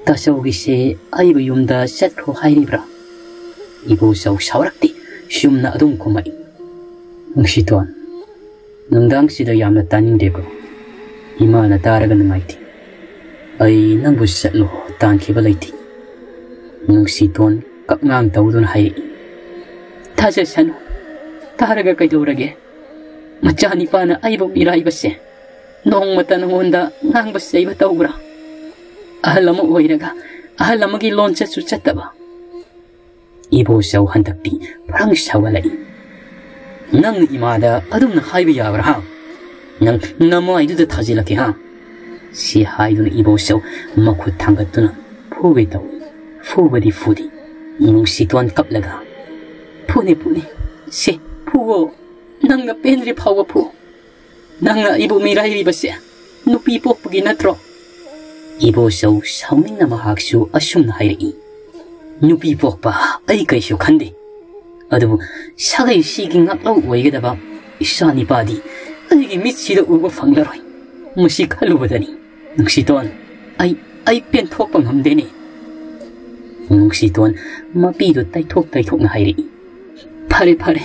ꯇꯥꯆꯧꯒꯤꯁꯦ ꯑꯩꯕꯨ ꯌꯨꯝꯗ ꯆꯠꯈ꯭ꯔꯣ ꯍꯥꯏꯔꯤꯕ꯭ꯔꯥ?" ꯏꯕꯣꯆꯧ ꯁꯥꯎꯔꯛꯇꯦ, ꯆꯨꯝꯅ ꯑꯗꯨꯝ ꯈꯨꯝꯃꯛꯏ, "ꯅꯨꯡꯁꯤꯇꯣꯟ, ꯅꯨꯡꯗꯥꯡꯁꯤꯗ ꯌꯥꯝꯅ ꯇꯥꯅꯤꯡꯗꯦꯀꯣ꯫ ꯏꯃꯥꯅ ꯇꯥꯔꯒ ꯅꯨꯡꯉꯥꯏꯇꯦ꯫ ꯑꯩ ꯅꯪꯕꯨ ꯆꯠꯂꯣ ꯇꯥꯟꯈꯤꯕ ꯂꯩꯇꯦ"꯫ ꯅꯨꯡꯁꯤꯇꯣꯟ ꯀꯞꯉꯥꯡ ꯇꯧꯗꯨꯅ ꯍꯥꯏꯔꯛꯏ, "ꯊꯥꯖꯁꯅꯨ꯫ ꯇꯥꯔꯒ ꯀꯩꯗꯧꯔꯒꯦ? ꯃꯆꯥꯅꯤꯄꯥꯅ ꯑꯩꯕꯨ ꯃꯤꯔꯥꯏꯕꯁꯦ ꯅꯣꯡꯃꯇ ꯅꯉꯣꯟꯗ ꯉꯥꯡꯕ ꯆꯩꯕ ꯇꯧꯕ꯭ꯔꯥ? ꯑꯍꯜ ꯑꯃ ꯑꯣꯏꯔꯒ ꯑꯍꯜ ꯑꯃꯒꯤ ꯂꯣꯟꯆꯠꯁꯨ ꯆꯠꯇꯕ"꯫ ꯏꯕꯣꯆꯧ ꯍꯟꯗꯛꯇꯤ ꯐ꯭ꯔꯪ ꯁꯥꯎꯒꯠꯂꯛꯏ꯫ "ꯅꯪꯅ ꯏꯃꯥꯗ ꯑꯗꯨꯝꯅ ꯍꯥꯏꯕ ꯌꯥꯕ꯭ꯔꯥ, ꯍꯥ? ꯅꯪ ꯅꯃꯥꯏꯗꯨꯗ ꯊꯥꯖꯤꯜꯂꯛꯀꯦ, ꯍꯥ?" ꯁꯤ ꯍꯥꯏꯗꯨꯅ ꯏꯕꯣꯆꯧ ꯃꯈꯨꯠ ꯊꯥꯡꯒꯠꯇꯨꯅ ꯐꯨꯒꯦ ꯇꯧꯏ꯫ ꯐꯨꯕꯗꯤ ꯐꯨꯗꯦ꯫ ꯅꯨꯡꯁꯤꯇꯣꯟ ꯀꯞꯂꯒ, "ꯐꯨꯅꯦ, ꯐꯨꯅꯦ꯫ ꯁꯦ, ꯐꯨꯋꯣ꯫ ꯅꯪꯅ ꯄꯦꯟꯗ꯭ꯔꯤ ꯐꯥꯎꯕ ꯐꯨ꯫ ꯅꯪꯅ ꯑꯩꯕꯨ ꯃꯤꯔꯥꯏꯔꯤꯕꯁꯦ ꯅꯨꯄꯤ ꯄꯣꯛꯄꯒꯤ ꯅꯠꯇ꯭ꯔꯣ?" ꯏꯕꯣꯆꯧ ꯁꯥꯎꯅꯤꯡꯅ ꯃꯍꯥꯛꯁꯨ ꯑꯁꯨꯝꯅ ꯍꯥꯏꯔꯛꯏ, "ꯅꯨꯄꯤ ꯄꯣꯛꯄ ꯑꯩ ꯀꯩꯁꯨ ꯈꯟꯗꯦ꯫ ꯑꯗꯨꯕꯨ ꯁꯥꯒꯩꯁꯤꯒꯤ ꯉꯥꯛꯂꯧ ꯑꯣꯏꯒꯗꯕ ꯏꯆꯥ ꯅꯤꯄꯥꯗꯤ ꯑꯩꯒꯤ ꯃꯤꯠꯁꯤꯗ ꯎꯕ ꯐꯪꯂꯔꯣꯏ꯫ ꯃꯁꯤ ꯈꯜꯂꯨꯕꯗꯅꯤ, ꯅꯨꯡꯁꯤꯇꯣꯟ, ꯑꯩ, ꯑꯩ ꯄꯦꯟꯊꯣꯛꯄ ꯉꯝꯗꯦꯅꯦ"꯫ ꯅꯨꯡꯁꯤꯇꯣꯟ ꯃꯄꯤꯗꯨ ꯇꯩꯊꯣꯛ ꯇꯩꯊꯣꯛꯅ ꯍꯥꯏꯔꯛꯏ꯫ "ꯐꯔꯦ, ꯐꯔꯦ,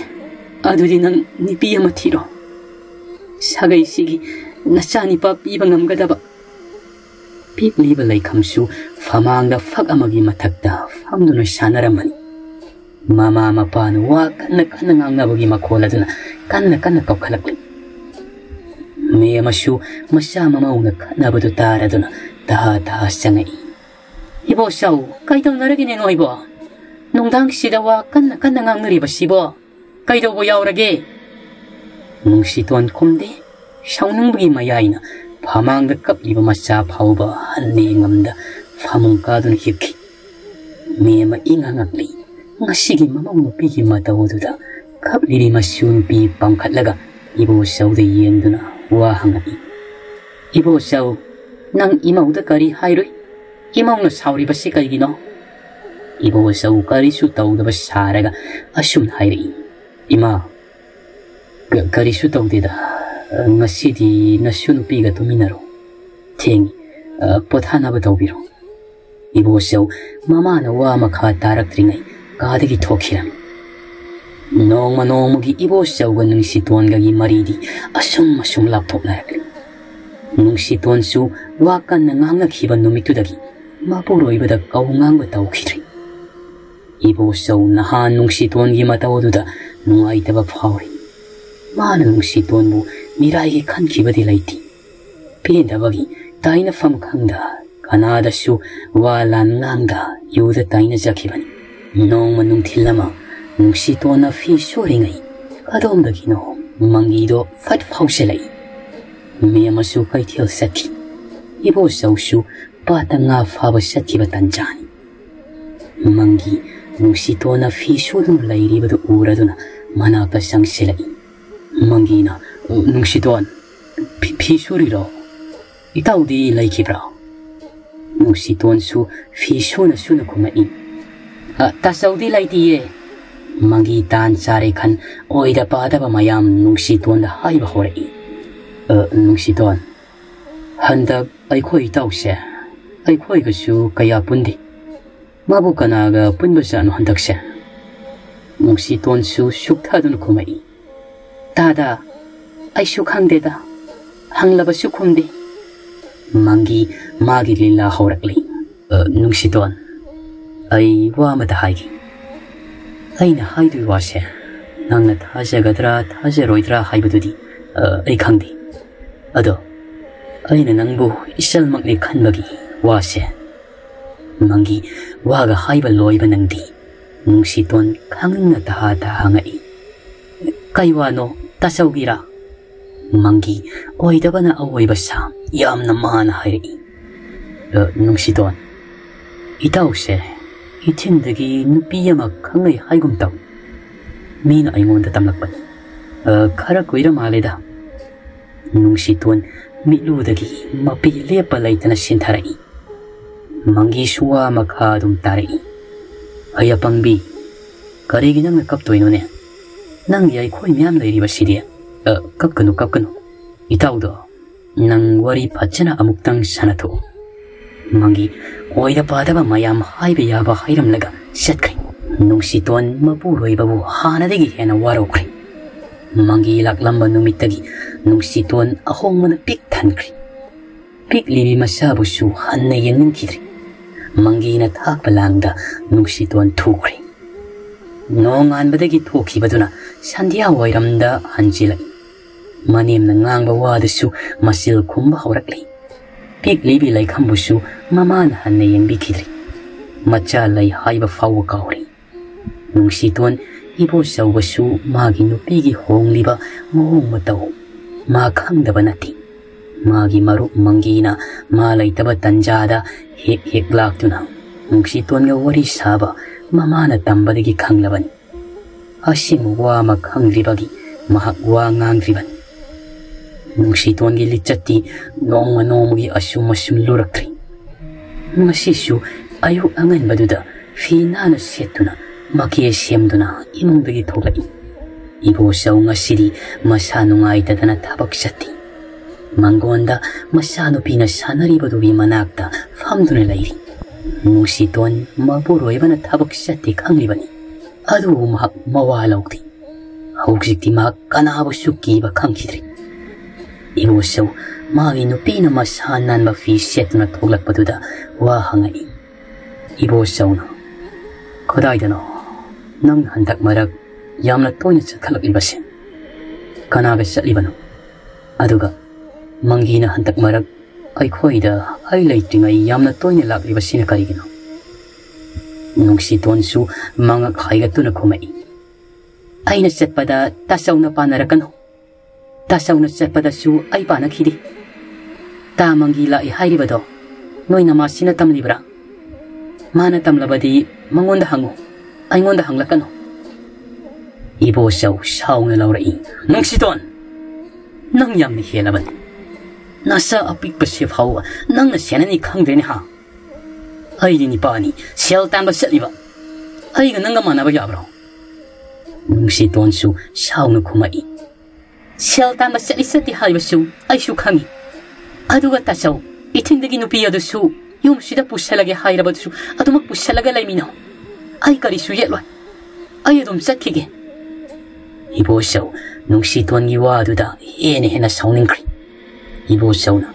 ꯑꯗꯨꯗꯤ ꯅꯪ ꯅꯨꯄꯤ ꯑꯃ ꯊꯤꯔꯣ꯫ ꯁꯥꯒꯩꯁꯤꯒꯤ ꯅꯆꯥꯅꯤꯄꯥ ꯄꯤꯕ ꯉꯝꯒꯗꯕ"꯫ ꯄꯤꯛꯂꯤꯕ ꯂꯩꯈꯝꯁꯨ ꯐꯃꯥꯡꯗ ꯐꯛ ꯑꯃꯒꯤ ꯃꯊꯛꯇ ꯐꯝꯗꯨꯅ ꯁꯥꯟꯅꯔꯝꯃꯅꯤ꯫ ꯃꯃꯥ ꯃꯄꯥꯅ ꯋꯥ ꯀꯟꯅ ꯀꯟꯅ ꯉꯥꯡꯅꯕꯒꯤ ꯃꯈꯣꯜ ꯑꯗꯨꯅ ꯀꯟꯅ ꯀꯟꯅ ꯀꯧꯈꯠꯂꯛꯂꯤ꯫ ꯃꯦꯝ ꯑꯃꯁꯨ ꯃꯆꯥ ꯃꯃꯧꯅ ꯈꯠꯅꯕꯗꯨ ꯇꯥꯔꯗꯨꯅ ꯇꯍꯥ ꯇꯍꯥ ꯆꯪꯉꯛꯏ꯫ "ꯏꯕꯣꯆꯧ, ꯀꯩꯗꯧꯅꯔꯒꯦꯅꯦ ꯅꯣꯏꯕꯣ? ꯅꯨꯡꯗꯥꯡꯁꯤꯗ ꯋꯥ ꯀꯟꯅ ꯀꯟꯅ ꯉꯥꯡꯅꯔꯤꯕꯁꯤꯕꯣ ꯀꯩꯗꯧꯕ ꯌꯥꯎꯔꯒꯦ?" ꯅꯨꯡꯁꯤꯇꯣꯟ ꯈꯨꯝꯗꯦ꯫ ꯁꯥꯎꯅꯤꯡꯕꯒꯤ ꯃꯌꯥꯏꯅ ꯐꯃꯥꯡꯗ ꯀꯞꯂꯤꯕ ꯃꯆꯥ ꯐꯥꯎꯕ ꯍꯟꯅ ꯌꯦꯡꯉꯝꯗ ꯐꯃꯨꯡ ꯀꯥꯗꯨꯅ ꯍꯤꯞꯈꯤ꯫ ꯃꯦꯝ ꯑꯃ ꯏꯪ ꯍꯪꯉꯛꯂꯤ꯫ ꯉꯁꯤꯒꯤ ꯃꯃꯧ ꯅꯨꯄꯤꯒꯤ ꯃꯇꯧ ꯑꯗꯨꯗ ꯀꯞꯂꯤꯕꯤ ꯃꯁꯨ ꯅꯨꯄꯤ ꯄꯥꯡꯈꯠꯂꯒ ꯏꯕꯣꯆꯧꯗ ꯌꯦꯡꯗꯨꯅ ꯋꯥ ꯍꯪꯉꯛꯏ꯫ "ꯏꯕꯣꯆꯧ, ꯅꯪ ꯏꯃꯧꯗ ꯀꯔꯤ ꯍꯥꯏꯔꯨꯏ? ꯏꯃꯧꯅ ꯁꯥꯎꯔꯤꯕꯁꯤ ꯀꯩꯒꯤꯅꯣ?" ꯏꯕꯣꯆꯧ ꯀꯔꯤꯁꯨ ꯇꯧꯗꯕ ꯁꯥꯔꯒ ꯑꯁꯨꯝ ꯍꯥꯏꯔꯛꯏ꯫ "ꯏꯃꯥ, ꯀ-, ꯀꯔꯤꯁꯨ ꯇꯧꯗꯦꯗ꯫ ꯉꯁꯤꯗꯤ ꯅꯁꯨ ꯅꯨꯄꯤꯒ ꯇꯨꯃꯤꯟꯅꯔꯣ꯫ ꯊꯦꯡꯉꯤ꯫ ꯑ, ꯄꯣꯊꯥꯅꯕ ꯇꯧꯕꯤꯔꯣ"꯫ ꯏꯕꯣꯆꯧ ꯃꯃꯥꯅ ꯋꯥ ꯃꯈꯥ ꯇꯥꯔꯛꯇ꯭ꯔꯤꯉꯩ ꯀꯥꯗꯒꯤ ꯊꯣꯛꯈꯤꯔꯝꯃꯤ꯫ ꯅꯣꯡꯃ ꯅꯣꯡꯃꯒꯤ ꯏꯕꯣꯆꯧꯒ ꯅꯨꯡꯁꯤꯇꯣꯟꯒꯒꯤ ꯃꯔꯤꯗꯤ ꯑꯁꯨꯝ ꯑꯁꯨꯝ ꯂꯥꯞꯊꯣꯛꯅꯔꯛꯂꯤ꯫ ꯅꯨꯡꯁꯤꯇꯣꯟꯁꯨ ꯋꯥ ꯀꯟꯅ ꯉꯥꯡꯅꯈꯤꯕ ꯅꯨꯃꯤꯠꯇꯨꯗꯒꯤ ꯃꯄꯨꯔꯣꯏꯕꯗ ꯀꯧ ꯉꯥꯡꯕ ꯇꯧꯈꯤꯗ꯭ꯔꯦ꯫ ꯏꯕꯣꯆꯧ ꯅꯍꯥꯟ ꯅꯨꯡꯁꯤꯇꯣꯟꯒꯤ ꯃꯇꯧ ꯑꯗꯨꯗ ꯅꯨꯡꯉꯥꯏꯇꯕ ꯐꯥꯎꯔꯤ꯫ ꯃꯥꯅ ꯅꯨꯡꯁꯤꯇꯣꯟꯕꯨ ꯃꯤꯔꯥꯏꯒꯤ ꯈꯟꯈꯤꯕꯗꯤ ꯂꯩꯇꯦ꯫ ꯄꯦꯟꯗꯕꯒꯤ ꯇꯥꯏꯅꯐꯝ ꯈꯪꯗ ꯀꯅꯥꯗꯁꯨ ꯋꯥ ꯂꯥꯟ ꯉꯥꯡꯗ ꯌꯨꯗ ꯇꯥꯏꯅꯖꯈꯤꯕꯅꯤ꯫ ꯅꯣꯡꯃ ꯅꯨꯡꯊꯤꯜ ꯑꯃ ꯅꯨꯡꯁꯤꯇꯣꯟꯅ ꯐꯤ ꯁꯨꯔꯤꯉꯩ ꯀꯗꯣꯝꯗꯒꯤꯅꯣ ꯃꯪꯒꯤꯗꯣ ꯐꯠ ꯐꯥꯎꯁꯤꯜꯂꯛꯏ꯫ ꯃꯦꯝ ꯑꯃꯁꯨ ꯀꯩꯊꯦꯜ ꯆꯠꯈꯤ꯫ ꯏꯕꯣꯆꯧꯁꯨ ꯄꯥꯠꯇ ꯉꯥ ꯐꯥꯕ ꯆꯠꯈꯤꯕ ꯇꯟꯖꯥꯅꯤ꯫ ꯃꯪꯒꯤ ꯅꯨꯡꯁꯤꯇꯣꯟꯅ ꯐꯤ ꯁꯨꯗꯨꯅ ꯂꯩꯔꯤꯕꯗꯨ ꯎꯔꯗꯨꯅ ꯃꯅꯥꯛꯇ ꯆꯪꯁꯤꯜꯂꯛꯏ꯫ ꯃꯪꯒꯤꯅ, "ꯅꯨꯡꯁꯤꯇꯣꯟ, ꯐꯤ, ꯐꯤ ꯁꯨꯔꯤꯔꯣ? ꯏꯇꯥꯎꯗꯤ ꯂꯩꯈꯤꯕ꯭ꯔꯥ?" ꯅꯨꯡꯁꯤꯇꯣꯟꯁꯨ ꯐꯤ ꯁꯨꯅ ꯁꯨꯅ ꯈꯨꯝꯃꯛꯏ꯫ "ꯑ, ꯇꯥꯆꯧꯗꯤ ꯂꯩꯇꯤꯌꯦ"꯫ ꯃꯪꯒꯤ ꯇꯥꯟ ꯆꯥꯔꯦ ꯈꯟ ꯑꯣꯏꯗ ꯄꯥꯗꯕ ꯃꯌꯥꯝ ꯅꯨꯡꯁꯤꯇꯣꯟꯗ ꯍꯥꯏꯕ ꯍꯧꯔꯛꯏ꯫ "ꯑ, ꯅꯨꯡꯁꯤꯇꯣꯟ, ꯍꯟꯗꯛ ꯑꯩꯈꯣꯏ ꯏꯇꯥꯎꯁꯦ ꯑꯩꯈꯣꯏꯒꯁꯨ ꯀꯌꯥ ꯄꯨꯟꯗꯦ꯫ "ꯃꯥꯕꯨ ꯀꯅꯥꯒ ꯄꯨꯟꯕꯖꯥꯠꯅꯣ ꯍꯟꯗꯛꯁꯦ?" ꯅꯨꯡꯁꯤꯇꯣꯟꯁꯨ ꯁꯨꯛꯊꯗꯨꯅ ꯈꯨꯝꯃꯛꯏ꯫ "ꯇꯥꯗ, ꯑꯩꯁꯨ ꯈꯪꯗꯦꯗ, ꯍꯪꯂꯕꯁꯨ ꯈꯨꯝꯗꯦ꯫" ꯃꯪꯒꯤ ꯃꯥꯒꯤ ꯂꯤꯂꯥ ꯍꯧꯔꯛꯂꯤ꯫ "ꯑ, ꯅꯨꯡꯁꯤꯇꯣꯟ, ꯑꯩ ꯋꯥ ꯑꯃꯇ ꯍꯥꯏꯒꯦ꯫ ꯑꯩꯅ ꯍꯥꯏꯗꯣꯏ ꯋꯥꯁꯦ ꯅꯪꯅ ꯊꯥꯖꯒꯗ꯭ꯔꯥ ꯊꯥꯖꯔꯣꯏꯗ꯭ꯔꯥ ꯍꯥꯏꯕꯗꯨꯗꯤ, ꯑ, ꯑꯩ ꯈꯪꯗꯦ꯫ ꯑꯗꯣ ꯑꯩꯅ ꯅꯪꯕꯨ ꯏꯆꯜꯃꯛꯅꯤ ꯈꯟꯕꯒꯤ ꯋꯥꯁꯦ꯫" ꯃꯪꯒꯤ ꯋꯥꯒ ꯍꯥꯏꯕ ꯂꯣꯏꯕ ꯅꯪꯗꯦ꯫ ꯅꯨꯡꯁꯤꯇꯣꯟ ꯈꯪꯅꯤꯡꯅ ꯇꯍꯥ ꯇꯍꯥ ꯍꯪꯉꯛꯏ꯫ "ꯀꯩ ꯋꯥꯅꯣ? ꯇꯥꯆꯧꯒꯤꯔꯥ?" ꯃꯪꯒꯤ ꯑꯣꯏꯗꯕꯅ ꯑꯑꯣꯏꯕ ꯁꯥ ꯌꯥꯝꯅ ꯃꯥꯅ ꯍꯥꯏꯔꯛꯏ꯫ "ꯑ, ꯅꯨꯡꯁꯤꯇꯣꯟ, ꯏꯇꯥꯎꯁꯦ ꯏꯊꯤꯟꯗꯒꯤ ꯅꯨꯄꯤ ꯑꯃ ꯈꯪꯅꯩ ꯍꯥꯏꯒꯨꯝ ꯇꯧ꯫ ꯃꯤꯅ ꯑꯩꯉꯣꯟꯗ ꯇꯝꯂꯛꯄꯅꯤ꯫ ꯑ, ꯈꯔ ꯀꯨꯏꯔ ꯃꯥꯜꯂꯦꯗ꯫" ꯅꯨꯡꯁꯤꯇꯣꯟ ꯃꯤꯠꯂꯨꯗꯒꯤ ꯃꯄꯤ ꯂꯦꯞꯄ ꯂꯩꯇꯅ ꯁꯤꯟꯊꯔꯛꯏ꯫ ꯃꯪꯒꯤꯁꯨ ꯋꯥ ꯃꯈꯥ ꯑꯗꯨꯝ ꯇꯥꯔꯛꯏ꯫ "ꯑꯩ ꯑꯄꯪꯕꯤ, ꯀꯔꯤꯒꯤ ꯅꯪꯅ ꯀꯞꯇꯣꯏꯅꯣꯅꯦ? ꯅꯪꯒꯤ ꯑꯩꯈꯣꯏ ꯃꯌꯥꯝ ꯂꯩꯔꯤꯕꯁꯤꯗꯤ꯫" "ꯑ, ꯀꯞꯀꯅꯨ, ꯀꯞꯀꯅꯨ꯫ ꯏꯇꯥꯎꯗꯣ, ꯅꯪ ꯋꯥꯔꯤ ꯐꯖꯅ ꯑꯃꯨꯛꯇꯪ ꯁꯥꯟꯅꯊꯣꯛꯎ꯫" ꯃꯪꯒꯤ ꯑꯣꯏꯗ ꯄꯥꯗꯕ ꯃꯌꯥꯝ ꯍꯥꯏꯕ ꯌꯥꯕ ꯍꯥꯏꯔꯝꯂꯒ ꯆꯠꯈ꯭ꯔꯦ꯫ ꯅꯨꯡꯁꯤꯇꯣꯟ ꯃꯄꯨꯔꯣꯏꯕꯕꯨ ꯍꯥꯟꯅꯗꯒꯤ ꯍꯦꯟꯅ ꯋꯥꯔꯧꯈ꯭ꯔꯦ꯫ ꯃꯪꯒꯤ ꯂꯥꯛꯂꯝꯕ ꯅꯨꯃꯤꯠꯇꯒꯤ ꯅꯨꯡꯁꯤꯇꯣꯟ ꯑꯍꯣꯡꯕꯅ ꯄꯤꯛ ꯊꯟꯈ꯭ꯔꯦ꯫ ꯄꯤꯛꯂꯤꯕꯤ ꯃꯆꯥꯕꯨꯁꯨ ꯍꯟꯅ ꯌꯦꯡꯅꯤꯡꯈꯤꯗ꯭ꯔꯦ꯫ ꯃꯪꯒꯤꯅ ꯊꯥꯛꯄ ꯂꯥꯡꯗ ꯅꯨꯡꯁꯤꯇꯣꯟ ꯊꯨꯈ꯭ꯔꯦ꯫ ꯅꯣꯡꯉꯥꯟꯕꯗꯒꯤ ꯊꯣꯛꯈꯤꯕꯗꯨꯅ ꯁꯟꯙ꯭ꯌꯥ ꯋꯥꯏꯔꯝꯗ ꯍꯟꯖꯤꯜꯂꯛꯏ꯫ ꯃꯅꯦꯝꯅ ꯉꯥꯡꯕ ꯋꯥꯗꯨꯁꯨ ꯃꯆꯤꯜ ꯈꯨꯝꯕ ꯍꯧꯔꯛꯂꯤ꯫ ꯄꯤꯛꯂꯤꯕꯤ ꯂꯩꯈꯝꯕꯨꯁꯨ ꯃꯃꯥꯅ ꯍꯟꯅ ꯌꯦꯡꯕꯤꯈꯤꯗ꯭ꯔꯤ꯫ ꯃꯆꯥ ꯂꯩ ꯍꯥꯏꯕ ꯐꯥꯎꯕ ꯀꯥꯎꯔꯤ꯫ ꯅꯨꯡꯁꯤꯇꯣꯟ ꯏꯕꯣꯆꯧꯕꯁꯨ ꯃꯥꯒꯤ ꯅꯨꯄꯤꯒꯤ ꯍꯣꯡꯂꯤꯕ ꯃꯑꯣꯡ ꯃꯇꯧ ꯃꯥ ꯈꯪꯗꯕ ꯅꯠꯇꯦ꯫ ꯃꯥꯒꯤ ꯃꯔꯨꯞ ꯃꯪꯒꯤꯅ ꯃꯥ ꯂꯩꯇꯕ ꯇꯟꯖꯥꯗ ꯍꯦꯛ ꯍꯦꯛ ꯂꯥꯛꯇꯨꯅ ꯅꯨꯡꯁꯤꯇꯣꯟꯒ ꯋꯥꯔꯤ ꯁꯥꯕ ꯃꯃꯥꯅ ꯇꯝꯕꯗꯒꯤ ꯈꯪꯂꯕꯅꯤ꯫ ꯑꯁꯦꯡꯕ ꯋꯥ ꯑꯃ ꯈꯪꯗ꯭ꯔꯤꯕꯒꯤ ꯃꯍꯥꯛ ꯋꯥ ꯉꯥꯡꯗ꯭ꯔꯤꯕꯅꯤ꯫ ꯅꯨꯡꯁꯤꯇꯣꯟꯒꯤ ꯂꯤꯆꯠꯇꯤ ꯅꯣꯡꯃ ꯅꯣꯡꯃꯒꯤ ꯑꯁꯨꯝ ꯑꯁꯨꯝ ꯂꯨꯔꯛꯇ꯭ꯔꯤ꯫ ꯉꯁꯤꯁꯨ ꯑꯌꯨꯛ ꯑꯉꯟꯕꯗꯨꯗ ꯐꯤ ꯅꯥꯟꯅ ꯁꯦꯠꯇꯨꯅ ꯃꯀꯦ ꯁꯦꯝꯗꯨꯅ ꯏꯃꯨꯡꯗꯒꯤ ꯊꯣꯛꯂꯛꯏ꯫ ꯏꯕꯣꯆꯧ ꯉꯁꯤꯗꯤ ꯃꯁꯥ ꯅꯨꯡꯉꯥꯏꯇꯗꯅ ꯊꯕꯛ ꯆꯠꯇꯦ꯫ ꯃꯪꯒꯣꯟꯗ ꯃꯆꯥꯅꯨꯄꯤꯅ ꯁꯥꯟꯅꯔꯤꯕꯗꯨꯒꯤ ꯃꯅꯥꯛꯇ ꯐꯝꯗꯨꯅ ꯂꯩꯔꯤ꯫ ꯅꯨꯡꯁꯤꯇꯣꯟ ꯃꯄꯨꯔꯣꯏꯕꯅ ꯊꯕꯛ ꯆꯠꯇꯦ ꯈꯪꯂꯤꯕꯅꯤ꯫ ꯑꯗꯨꯕꯨ ꯃꯍꯥꯛ ꯃꯋꯥ ꯂꯧꯗꯦ꯫ ꯍꯧꯖꯤꯛꯇꯤ ꯃꯍꯥꯛ ꯀꯅꯥꯕꯨꯁꯨ ꯀꯤꯕ ꯈꯪꯈꯤꯗ꯭ꯔꯦ꯫ ꯏꯕꯣꯆꯧ ꯃꯥꯒꯤ ꯅꯨꯄꯤꯅ ꯃꯁꯥ ꯅꯥꯟꯕ ꯐꯤ ꯁꯦꯠꯇꯨꯅ ꯊꯣꯛꯂꯛꯄꯗꯨꯗ ꯋꯥ ꯍꯪꯉꯛꯏ꯫ ꯏꯕꯣꯆꯧꯅ, "ꯀꯗꯥꯏꯗꯅꯣ ꯅꯪ ꯍꯟꯗꯛ ꯃꯔꯛ ꯌꯥꯝꯅ ꯇꯣꯏꯅ ꯆꯠꯈꯠꯂꯛꯂꯤꯕꯁꯦ? ꯀꯅꯥꯒ ꯆꯠꯂꯤꯕꯅꯣ? ꯑꯗꯨꯒ ꯃꯪꯒꯤꯅ ꯍꯟꯗꯛ ꯃꯔꯛ ꯑꯩꯈꯣꯏꯗ ꯑꯩ ꯂꯩꯇ꯭ꯔꯤꯉꯩ ꯌꯥꯝꯅ ꯇꯣꯏꯅ ꯂꯥꯛꯂꯤꯕꯁꯤꯅ ꯀꯔꯤꯒꯤꯅꯣ?" ꯅꯨꯡꯁꯤꯇꯣꯟꯁꯨ ꯃꯉꯛ ꯍꯥꯏꯒꯠꯇꯨꯅ ꯈꯨꯝꯃꯛꯏ꯫ "ꯑꯩꯅ ꯆꯠꯄꯗ ꯇꯥꯆꯧꯅ ꯄꯥꯟꯅꯔꯛꯀꯅꯨ꯫ ꯇꯥꯆꯧꯅ ꯆꯠꯄꯗꯁꯨ ꯑꯩ ꯄꯥꯟꯅꯈꯤꯗꯦ꯫ ꯇꯥ ꯃꯪꯒꯤ ꯂꯥꯛꯏ ꯍꯥꯏꯔꯤꯕꯗꯣ ꯅꯣꯏ ꯅꯃꯥꯁꯤꯅ ꯇꯝꯂꯤꯕ꯭ꯔꯥ? ꯃꯥꯅ ꯇꯝꯂꯕꯗꯤ ꯃꯉꯣꯟꯗ ꯍꯪꯉꯨ, ꯑꯩꯉꯣꯟꯗ ꯍꯪꯂꯛꯀꯅꯨ꯫" ꯏꯕꯣꯆꯧ ꯁꯥꯎꯅ ꯂꯥꯎꯔꯛꯏ꯫ "ꯅꯨꯡꯁꯤꯇꯣꯟ, ꯅꯪ ꯌꯥꯝꯅ ꯍꯦꯜꯂꯕꯅꯤ꯫ ꯅꯆꯥ ꯑꯄꯤꯛꯄꯁꯦ ꯐꯥꯎꯕ ꯅꯪꯅ ꯁꯦꯟꯅꯅꯤ ꯈꯪꯗ꯭ꯔꯦꯅꯦ ꯍꯥ? ꯑꯩꯗꯤ ꯅꯤꯄꯥꯅꯤ ꯁꯦꯜ ꯇꯥꯟꯕ ꯆꯠꯂꯤꯕ꯫ ꯑꯩꯒ ꯅꯪꯒ ꯃꯥꯟꯅꯕ ꯌꯥꯕ꯭ꯔꯣ?" ꯅꯨꯡꯁꯤꯇꯣꯟꯁꯨ ꯁꯥꯎꯅ ꯈꯨꯝꯃꯛꯏ꯫ "ꯁꯦꯜ ꯇꯥꯟꯕ ꯆꯠꯂꯤ ꯆꯠꯇꯦ ꯍꯥꯏꯕꯁꯨ ꯑꯩꯁꯨ ꯈꯪꯏ꯫ ꯑꯗꯨꯒ ꯇꯥꯆꯧ, ꯏꯊꯤꯡꯗꯒꯤ ꯅꯨꯄꯤ ꯑꯗꯨꯁꯨ ꯌꯨꯝꯁꯤꯗ ꯄꯨꯁꯜꯂꯒꯦ ꯍꯥꯏꯔꯕꯗꯨꯁꯨ ꯑꯗꯨꯃꯛ ꯄꯨꯁꯜꯂꯒ ꯂꯩꯃꯤꯟꯅꯧ꯫ ꯑꯩ ꯀꯔꯤꯁꯨ ꯌꯦꯠꯂꯣꯏ꯫ ꯑꯩ ꯑꯗꯨꯝ ꯆꯠꯈꯤꯒꯦ꯫" ꯏꯕꯣꯆꯧ ꯅꯨꯡꯁꯤꯇꯣꯟꯒꯤ ꯋꯥꯗꯨꯗ ꯍꯦꯟꯅ ꯍꯦꯟꯅ ꯁꯥꯎꯅꯤꯡꯈ꯭ꯔꯦ꯫ ꯏꯕꯣꯆꯧꯅ,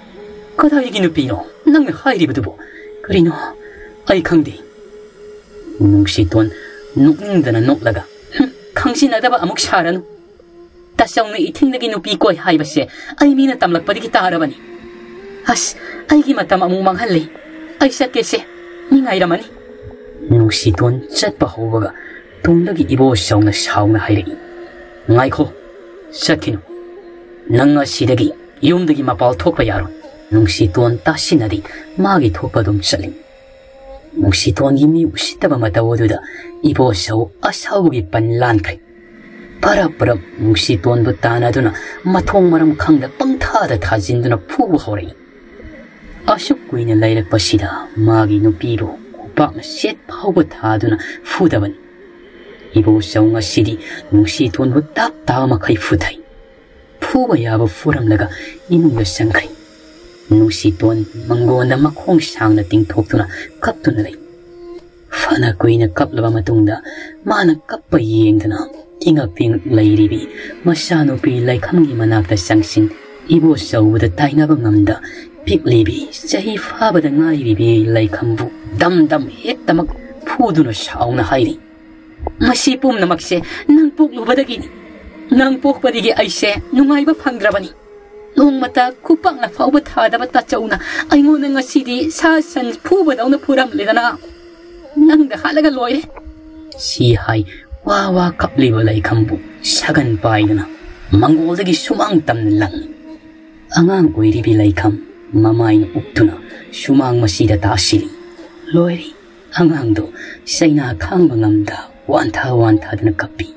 "ꯀꯗꯥꯏꯗꯒꯤ ꯅꯨꯄꯤꯅꯣ ꯅꯪꯅ ꯍꯥꯏꯔꯤꯕꯗꯨꯕꯨ? ꯀꯔꯤꯅꯣ? ꯑꯩ ꯈꯪꯗꯦ꯫" ꯅꯨꯡꯁꯤꯇꯣꯟ ꯅꯣꯛꯅꯤꯡꯗꯅ ꯅꯣꯛꯂꯒ, "ꯍꯨꯝ, ꯈꯪꯖꯤꯟꯅꯗꯕ ꯑꯃꯨꯛ ꯁꯥꯔꯅꯨ꯫ ꯇꯥꯆꯧꯅ ꯏꯊꯤꯡꯗꯒꯤ ꯅꯨꯄꯤ ꯀꯣꯏ ꯍꯥꯏꯕꯁꯦ ꯑꯩ ꯃꯤꯅ ꯇꯝꯂꯛꯄꯗꯒꯤ ꯇꯥꯔꯕꯅꯤ꯫ ꯑꯁ, ꯑꯩꯒꯤ ꯃꯇꯝ ꯑꯃꯨꯛ ꯃꯥꯡꯍꯜꯂꯦ꯫ ꯑꯩ ꯆꯠꯀꯦꯁꯦ, ꯃꯤ ꯉꯥꯏꯔꯝꯃꯅꯤ꯫" ꯅꯨꯡꯁꯤꯇꯣꯟ ꯆꯠꯄ ꯍꯧꯕꯒ ꯇꯨꯡꯗꯒꯤ ꯏꯕꯣꯆꯧꯅ ꯁꯥꯎꯅ ꯍꯥꯏꯔꯛꯏ, "ꯉꯥꯏꯈꯣ, ꯆꯠꯈꯤꯅꯨ꯫ ꯅꯪ ꯑꯁꯤꯗꯒꯤ ꯌꯨꯝꯗꯒꯤ ꯃꯄꯥꯜ ꯊꯣꯛꯄ ꯌꯥꯔꯣꯏ꯫" ꯅꯨꯡꯁꯤꯇꯣꯟ ꯇꯥꯁꯤꯟꯅꯗꯦ, ꯃꯥꯒꯤ ꯊꯣꯛꯄ ꯑꯗꯨꯝ ꯆꯠꯂꯤ꯫ ꯅꯨꯡꯁꯤꯇꯣꯟꯒꯤ ꯃꯤ ꯎꯁꯤꯠꯇꯕ ꯃꯇꯧ ꯑꯗꯨꯗ ꯏꯕꯣꯆꯧ ꯑꯁꯥꯎꯕꯒꯤ ꯄꯟ ꯂꯥꯟꯈ꯭ꯔꯦ꯫ ꯄꯔꯞ ꯄꯔꯞ ꯅꯨꯡꯁꯤꯇꯣꯟꯕꯨ ꯇꯥꯟꯅꯗꯨꯅ ꯃꯊꯣꯡ ꯃꯔꯝ ꯈꯪꯗ ꯄꯪꯊꯥꯗ ꯊꯥꯖꯤꯟꯗꯨꯅ ꯐꯨꯕ ꯍꯧꯔꯛꯏ꯫ ꯑꯁꯨꯛ ꯀꯨꯏꯅ ꯂꯩꯔꯛꯄꯁꯤꯗ ꯃꯥꯒꯤ ꯅꯨꯄꯤꯕꯨ ꯈꯨꯄꯥꯛꯅ ꯁꯦꯠ ꯐꯥꯎꯕ ꯊꯥꯗꯨꯅ ꯐꯨꯗꯕꯅꯤ꯫ ꯏꯕꯣꯆꯧ ꯉꯁꯤꯗꯤ ꯅꯨꯡꯁꯤꯇꯣꯟꯕꯨ ꯇꯥꯞ ꯇꯥꯕ ꯃꯈꯩ ꯐꯨꯊꯩ꯫ ꯐꯨꯕ ꯌꯥꯕ ꯐꯨꯔꯝꯂꯒ ꯏꯃꯨꯡꯗ ꯆꯪꯈ꯭ꯔꯦ꯫ ꯅꯨꯡꯁꯤꯇꯣꯟ ꯃꯪꯒꯣꯟꯗ ꯃꯈꯣꯡ ꯁꯥꯡꯅ ꯇꯤꯡꯊꯣꯛꯇꯨꯅ ꯀꯞꯇꯨꯅ ꯂꯩ꯫ ꯐꯅ ꯀꯨꯏꯅ ꯀꯞꯂꯕ ꯃꯇꯨꯡꯗ ꯃꯥꯅ ꯀꯞꯄ ꯌꯦꯡꯗꯨꯅ ꯏꯉꯛ ꯄꯤꯉꯛ ꯂꯩꯔꯤꯕꯤ ꯃꯆꯥꯅꯨꯄꯤ ꯂꯩꯈꯝꯒꯤ ꯃꯅꯥꯛꯇ ꯆꯪꯁꯤꯟ ꯏꯕꯣꯆꯧꯕꯗ ꯇꯥꯏꯅꯕ ꯉꯝꯗ ꯄꯤꯛꯂꯤꯕꯤ ꯆꯍꯤ ꯐꯥꯕꯗ ꯉꯥꯏꯔꯤꯕꯤ ꯂꯩꯈꯝꯕꯨ ꯗꯝ ꯗꯝ ꯍꯦꯛꯇꯃꯛ ꯐꯨꯗꯨꯅ ꯁꯥꯎꯅ ꯍꯥꯏꯔꯤ꯫ "ꯃꯁꯤ ꯄꯨꯝꯅꯃꯛꯁꯦ ꯅꯪ ꯄꯣꯛꯂꯨꯕꯗꯒꯤꯅꯤ꯫ ꯅꯪ ꯄꯣꯛꯄꯗꯒꯤ ꯑꯩꯁꯦ ꯅꯨꯡꯉꯥꯏꯕ ꯐꯪꯗ꯭ꯔꯕꯅꯤ꯫ ꯅꯣꯡꯃꯇ ꯈꯨꯄꯥꯛꯅ ꯐꯥꯎꯕ ꯊꯥꯗꯕ ꯇꯥꯆꯧꯅ ꯑꯩꯉꯣꯟꯗ ꯉꯁꯤꯗꯤ ꯁꯥ ꯁꯟ ꯐꯨꯕꯗꯧꯅ ꯐꯨꯔꯝꯂꯦꯗꯅ꯫ ꯅꯪꯗ ꯍꯥꯠꯂꯒ ꯂꯣꯏꯔꯦ"꯫ ꯁꯤ ꯍꯥꯏ ꯋꯥ ꯋꯥ ꯀꯞꯂꯤꯕ ꯂꯩꯈꯝꯕꯨ ꯁꯒꯟ ꯄꯥꯏꯗꯨꯅ ꯃꯪꯒꯣꯜꯗꯒꯤ ꯁꯨꯃꯥꯡ ꯇꯝꯅ ꯂꯪꯏ꯫ ꯑꯉꯥꯡ ꯑꯣꯏꯔꯤꯕꯤ ꯂꯩꯈꯝ ꯃꯃꯥꯏꯅ ꯎꯞꯇꯨꯅ ꯁꯨꯃꯥꯡ ꯃꯁꯤꯗ ꯇꯥꯁꯤꯜꯂꯤ꯫ ꯂꯣꯏꯔꯦ꯫ ꯑꯉꯥꯡꯗꯨ ꯆꯩꯅꯥ ꯈꯥꯡꯕ ꯉꯝꯗ ꯋꯥꯟꯊ ꯋꯥꯟꯊꯗꯨꯅ ꯀꯞꯄꯤ꯫